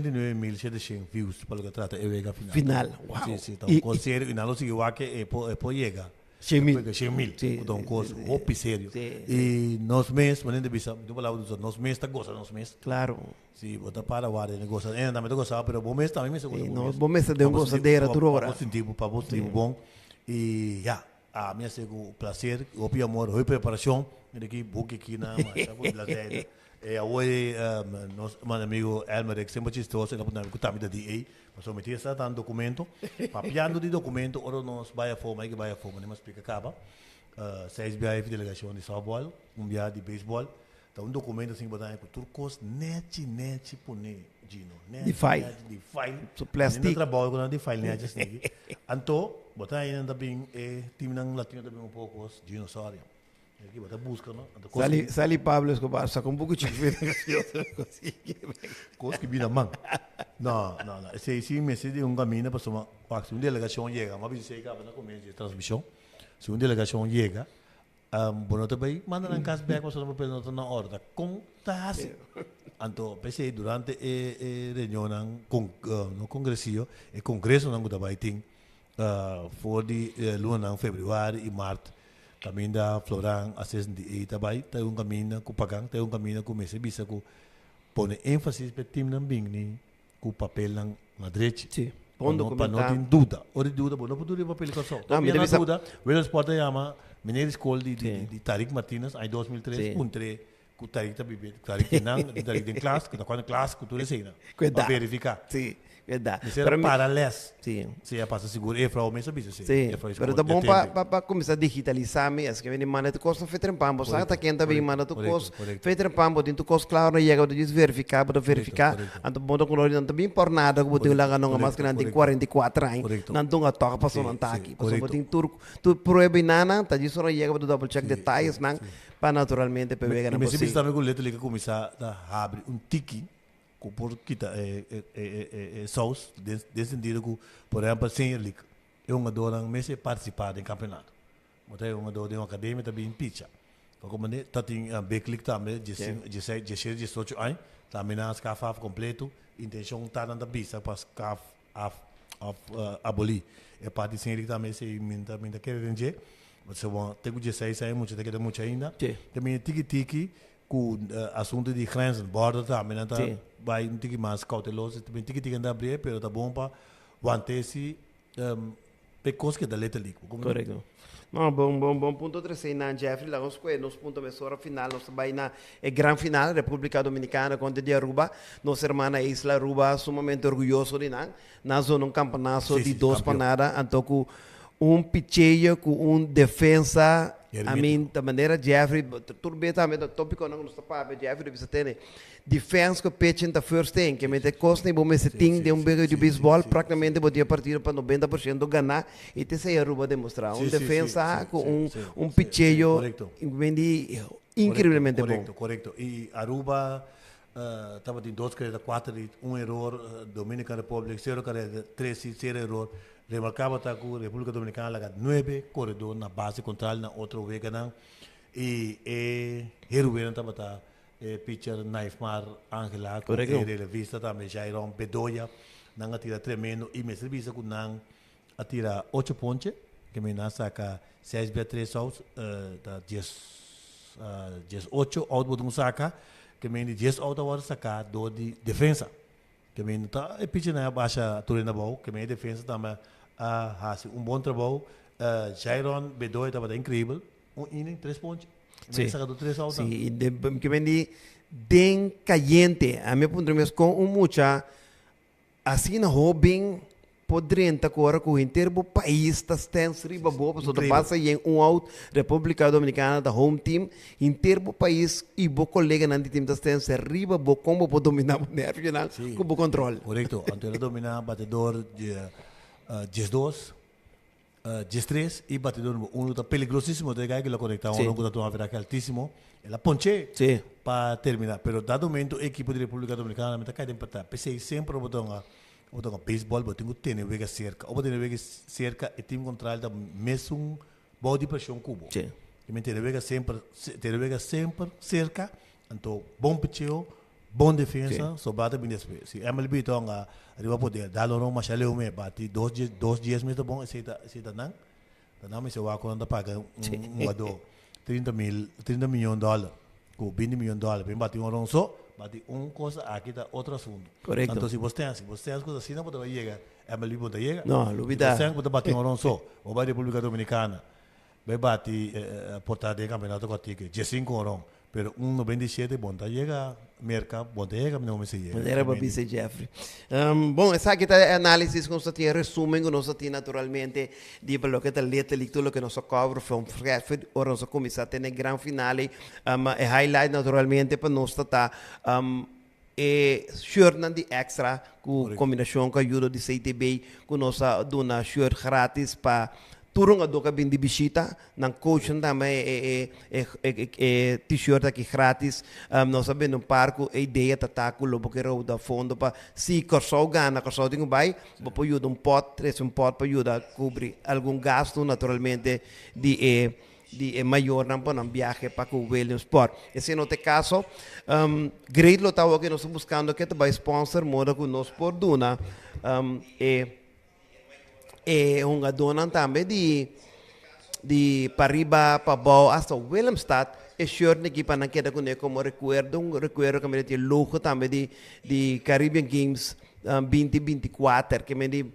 89.700 views pa loke trata e wega final. Final, wow. Si, ta un cos serio y nan lo sigui wak e por yega. 100 mil. 100 mil. Cu ta un cos hopi serio. Y nos mes, manera ta bisa, mi tin un palabra ta usa, nos mes ta goza nos mes. Si, bo ta para warda y goza. Enda tambe ta goza, pero bo mes tambe mester goza bo mes. Bo mes ta den un gozadera tur ora. Pa bo sinti, pa bo sinti bo bon. Y ya. Ami a haci cu placer, hopi amor, hopi preparacion. Mira aki buki aki na masha por bladzijde. E awor nos man amigo Elmerick semper chistoso, el a puntra mi cu tambe ta DA. Pasobra mi tin esta tan documento. Papiando di documento, ora nos bay afo, mi hay cu bay afo, mi splica caba. Seis biaha e delegacion di softball, un biaha di baseball. Ta un documento asin cu bo ta haña cu tur cos nechi nechi pone, Gino. Nechi, Di file. nechi, di file. So plastic. Ainda trabou cu nan di file nechi asin aki. Anto, bo ta haña nan ta bin, e teamnan latino ta bin un poco, Gino, sorry. Aki bo ta busca, no? Anto cos Sali, ki- sali Pablo Escobar, saca un poco chiquito. Cos ki bira man. No, no, no. Esey si mester di un camino pasobra wak si un delegacion yega, mi a bisa esey caba na comienzo di e transmision, si un delegacion yega, Bo no ta bay manda nan cas bek pasobra nan papel no ta na orde. Ta con ta haci? Anto p'esey durante e e reunionnan con no congresillo, e congresonan cu ta bay tin for di lunanan februari y mart caminda Floran a 68 ta bay ta un caminda cu pagan, ta un caminda cu mester bisa cu pone enfasis p'e teamnan bini cu papelnan na drechi. Sí, bon Pa no documentá. tin duda. Ora di duda, bo no por dura e papel di Kòrsou. No, mi ta Tobia na bisa- duda, Willem Sport a yama meneer di skol di, di, Sí. di, di Tarik Martinez, aña 2003, Sí. puntr'é ku Tarik ta bibi, Tarik tin nan, Tarik den klas, ku ta kuando klas, ku tur eseinan. Ku e Pa da. verifiká. Sí, ku e da. Mester Pero a mi- para les. Sí. Sí, a pasa sigur. E vrouw mes a bisa esei. Sí, E vrouw di pero skol, ta bon pa, detente. pa kuminsá digitalisá mi, es ke bini manda tur kos na fe trempan, bo sa ta ken ta bin manda tur kos fe trempan, bo tin tur kos kla ora yega bo ta djis verifiká, bo ta verifiká, anto bo ta kono nan ta bin por nada ku bo tin laga nan mas ku nan tin 44 aña, nan dunga tòg pasobra nan ta aki, pasobra bo tin tur tur prueba i nana, ta djis ora yega bo ta double check detayesnan pa naturalmente pa wega I nan mi por si si. bisa tambe ku letterlijk a kuminsá ta habri un tiki ku por kita e e e e saus den den sentido ku por ehèmpel Senior League e hungadónan mester partisipá den kampeonato. Bo ta e hungadó den un akademia ta bin picha. Pa komprendé ta tin Big League tambe diesseis diesshete diesocho aña tambe nan a skaf af kompleto. Intenshon ta nan ta bisa pa skaf af òf abolí e parti Senior League tambe esei mi ta mi ta kere den dje. Pasobra te ku diesseis aña mucha ta keda mucha ainda. Ta bini tiki tiki Ku asuntu di grenzen, border tambe nan ta bai un tiki mas kouteloso. Ta bin tiki tiki nan ta abrié, pero ta bon pa want'é si p'e kos keda letterlijk. Bo komprendé? Korekto. No, bon, bon, bon punto trese einan, Jeffrey. Laga nos kue nos punto mesora final. Nos ta bai na e gran final, Repúblika Dominikana kontra di Aruba. Nos hermana isla Aruba sumamente orguyoso di nan. Nan zona un kampanaso di dos pa nada, anto ku un picheo ku un defensa, I mean, ta manera Jeffrey, tur bes tambe ta topikonan ku nos ta papia, Jeffrey ta bisa tene, defense ku pitching ta first thing, ke mester kosnan bo mester tin den un wega di beisbòl, praktikamente bo tin e partido pa 90% ganá, i ta esei Aruba a demostrá, un defensa ku un picheo, i men di. Increiblemente bon. Korekto, korekto. I Aruba tabatin dos kareda, kuater hit, un eror, Dominican Republic sero kareda, tres hit, sero eror. Remarkabel ta ku Republika Dominicana laga nuebe koredor na base kontral na otro weganan i e heruenan tabata e pitcher Naifmar Angela ku e relevista tambe Jairon Bedoya. Nan a tira tremendo i mester bisa ku nan a tira ocho ponche, ke men a saka seis bia tres outs, ta dies dies ocho out bo tin ku saka, ke men di dies out a wòrdu saká dor di defensa. Ke men ta e pichernan a basha tur hende abou, ke men e defensa tambe a hasi un bon trabou. Jairon Bedoya tabata inkreibel, un inning tres ponche, e men a saka tur tres outnan. Sí, i ke men di den kayente, ami a puntra mi mes kon un mucha Asina hoben por drenta ku ora ku henter bo pais ta stens riba bo, pasobra ta pasa yen un out, Republica Dominicana ta home team, henter bo pais i bo koleganan di team ta stens riba bo, kon bo por domina bo nervionan ku bo kontrol? Korekto, anto el a domina batedor 12, 13 i batidor number uno ta peligrosísimo ta e guy ku lo konektá un ku ta tuma verahe altísimo el a ponch'é pa terminá pero dado momento e ekipo di Repúblika Dominikana ta kai den pata p'esei semper bo ta hunga bo ta hunga beisbòl bo tin ku tene wega serka ora bo tene wega serka e tim kontral ta mesun bou di preshon ku bo i men tene wega semper tene wega semper serka anto bon picheo Bon defensa, sobrá ta bin despues. Si MLB ta hunga riba poder, dal un ron masha leu me, bati dos dies, dos dies mes ta bon, esei ta, esei ta nan. Ta nan mester wak ku nan ta paga un hungadó 30 mil, 30 miyon dòler, ku 20 miyon dòler pa bin bati un ron so, bati un kos aki ta otro asuntu. Korekto. Anto si bo stens, si bo stens ku ta asina bo ta bai yega, MLB bo ta yega. No, lubida. Si bo stens ku bo ta bati un ron so, bo bai Republika Dominikana, bai bati porta den kampeonato kòrtiku, 15 ron. Pero un 97 bon ta yega Merca, bon ta yega no mester yega. Manera bo bisa Jeffrey. Bon, esaki ta e análisis ku nos ta tin, e resumen ku nos ta tin naturalmente di pa loke ta letterlijk tur loke nos a cover from scratch ora nos a kuminsá tene e gran final ei. E highlight naturalmente pa nos ta ta e shirtnan di extra ku kombinashon ku ayudo di CTB ku nos a duna shirt gratis pa tur hungadó ku a bin di bishita. Nan coachnan tambe e e t-shirt aki gratis. Nos a bende un par ku e idea ta ta ku lo bo ke rouda fondo pa si Kòrsou gana, Kòrsou tin ku bai, bo por yuda un pòt, trese un pòt pa yuda kubri algun gastu naturalmente di e di e mayornan pa nan biahe pa ku Williamsport. Esei no ta e kaso. Great lo ta awor ku nos ta buskando ke ta bai sponsor moda ku nos por duna e e hungadónan tambe di di pariba pabou hasta Willemstad e shirt aki pa nan keda kuné komo rekuerdo, un rekuerdo ku tin e logo tambe di di Caribbean Games 2024 ke men di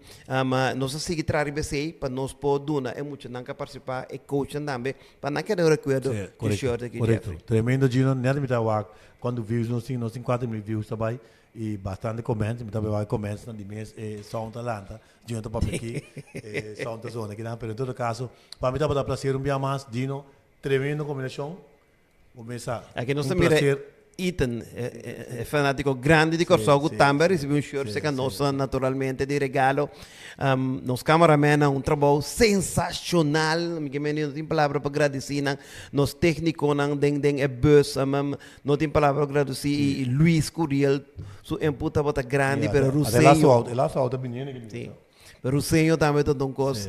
nos a sigui traha riba esei pa nos por duna e muchanan ku a partisipá e coachnan tambe pa nan keda un rekuerdo di shirt aki Jeffrey. Tremendo Gino, net mi ta wak kuantu views nos tin, nos tin 4000 views ta bai Y bastante comments, mi ta wak comments nan di mes e sound ta lanta, Gino ta papia aki, e sound ta zona akinan, pero en todo caso, pa mi tabata placer un bia mas, Gino, tremendo combinacion, bo mes sa, Aki nos un ta mira placer. Ethan, e fanatico grandi di Kòrsou ku tambe a risibi un shirt serka nos naturalmente di regalo. Nos cameramannan un trabou sensacional, mi ke mende no tin palabra pa gradisí nan, nos técniconan den den e bus, No tin palabra pa gradusí i Luis Curiel su input tabata grandi pero Ruseño E laatste auto bini hende Sí. Pero Ruseño tambe ta un kos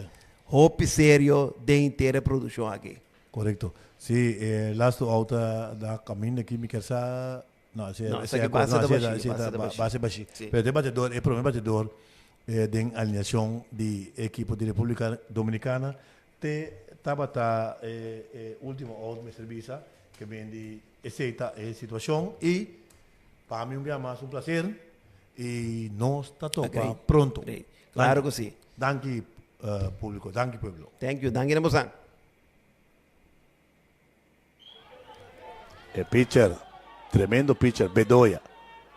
hopi serio den henter e produkshon aki. Korekto. Sí, e laatste auto da kaminda aki mi kier sa no esei No, esaki base ta bashí, base ta bashí. Base bashí. Pero e batedor, e prome batedor den alineashon di e ekipo di Republika Dominikana Te tabata e e ultimo out mester bisa ke ben di esey ta e situacion y pa mi un bia mas un placer y nos ta topa pronto. Great. Claro cu si. Danki publico, danki pueblo. Thank you, danki na bosan. E pitcher, tremendo pitcher, Bedoya.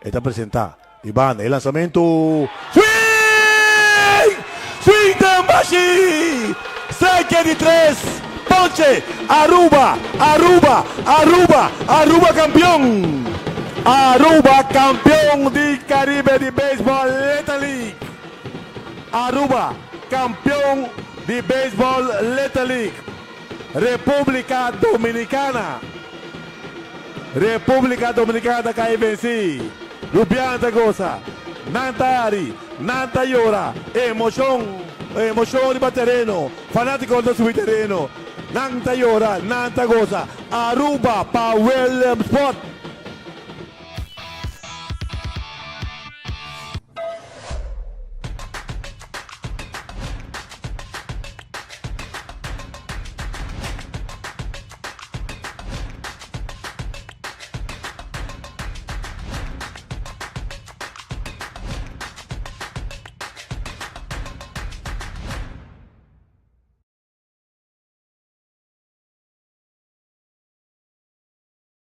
E ta presenta di banda e lanzamento. Swing! Swing den bashi! Strike di tres. Ponche! Aruba! Aruba! Aruba! Aruba campeon! Aruba campeon di Caribe di Baseball Little League! Aruba campeon di Baseball Little League! Republica Dominicana. Republica Dominicana ta cay venci. Rubiano ta goza. Nan ta hari, nan ta yora. Emocion, emocion riba tereno. Fanatico ta subi tereno. Nan ta yora, nan ta goza. Aruba pa Williamsport.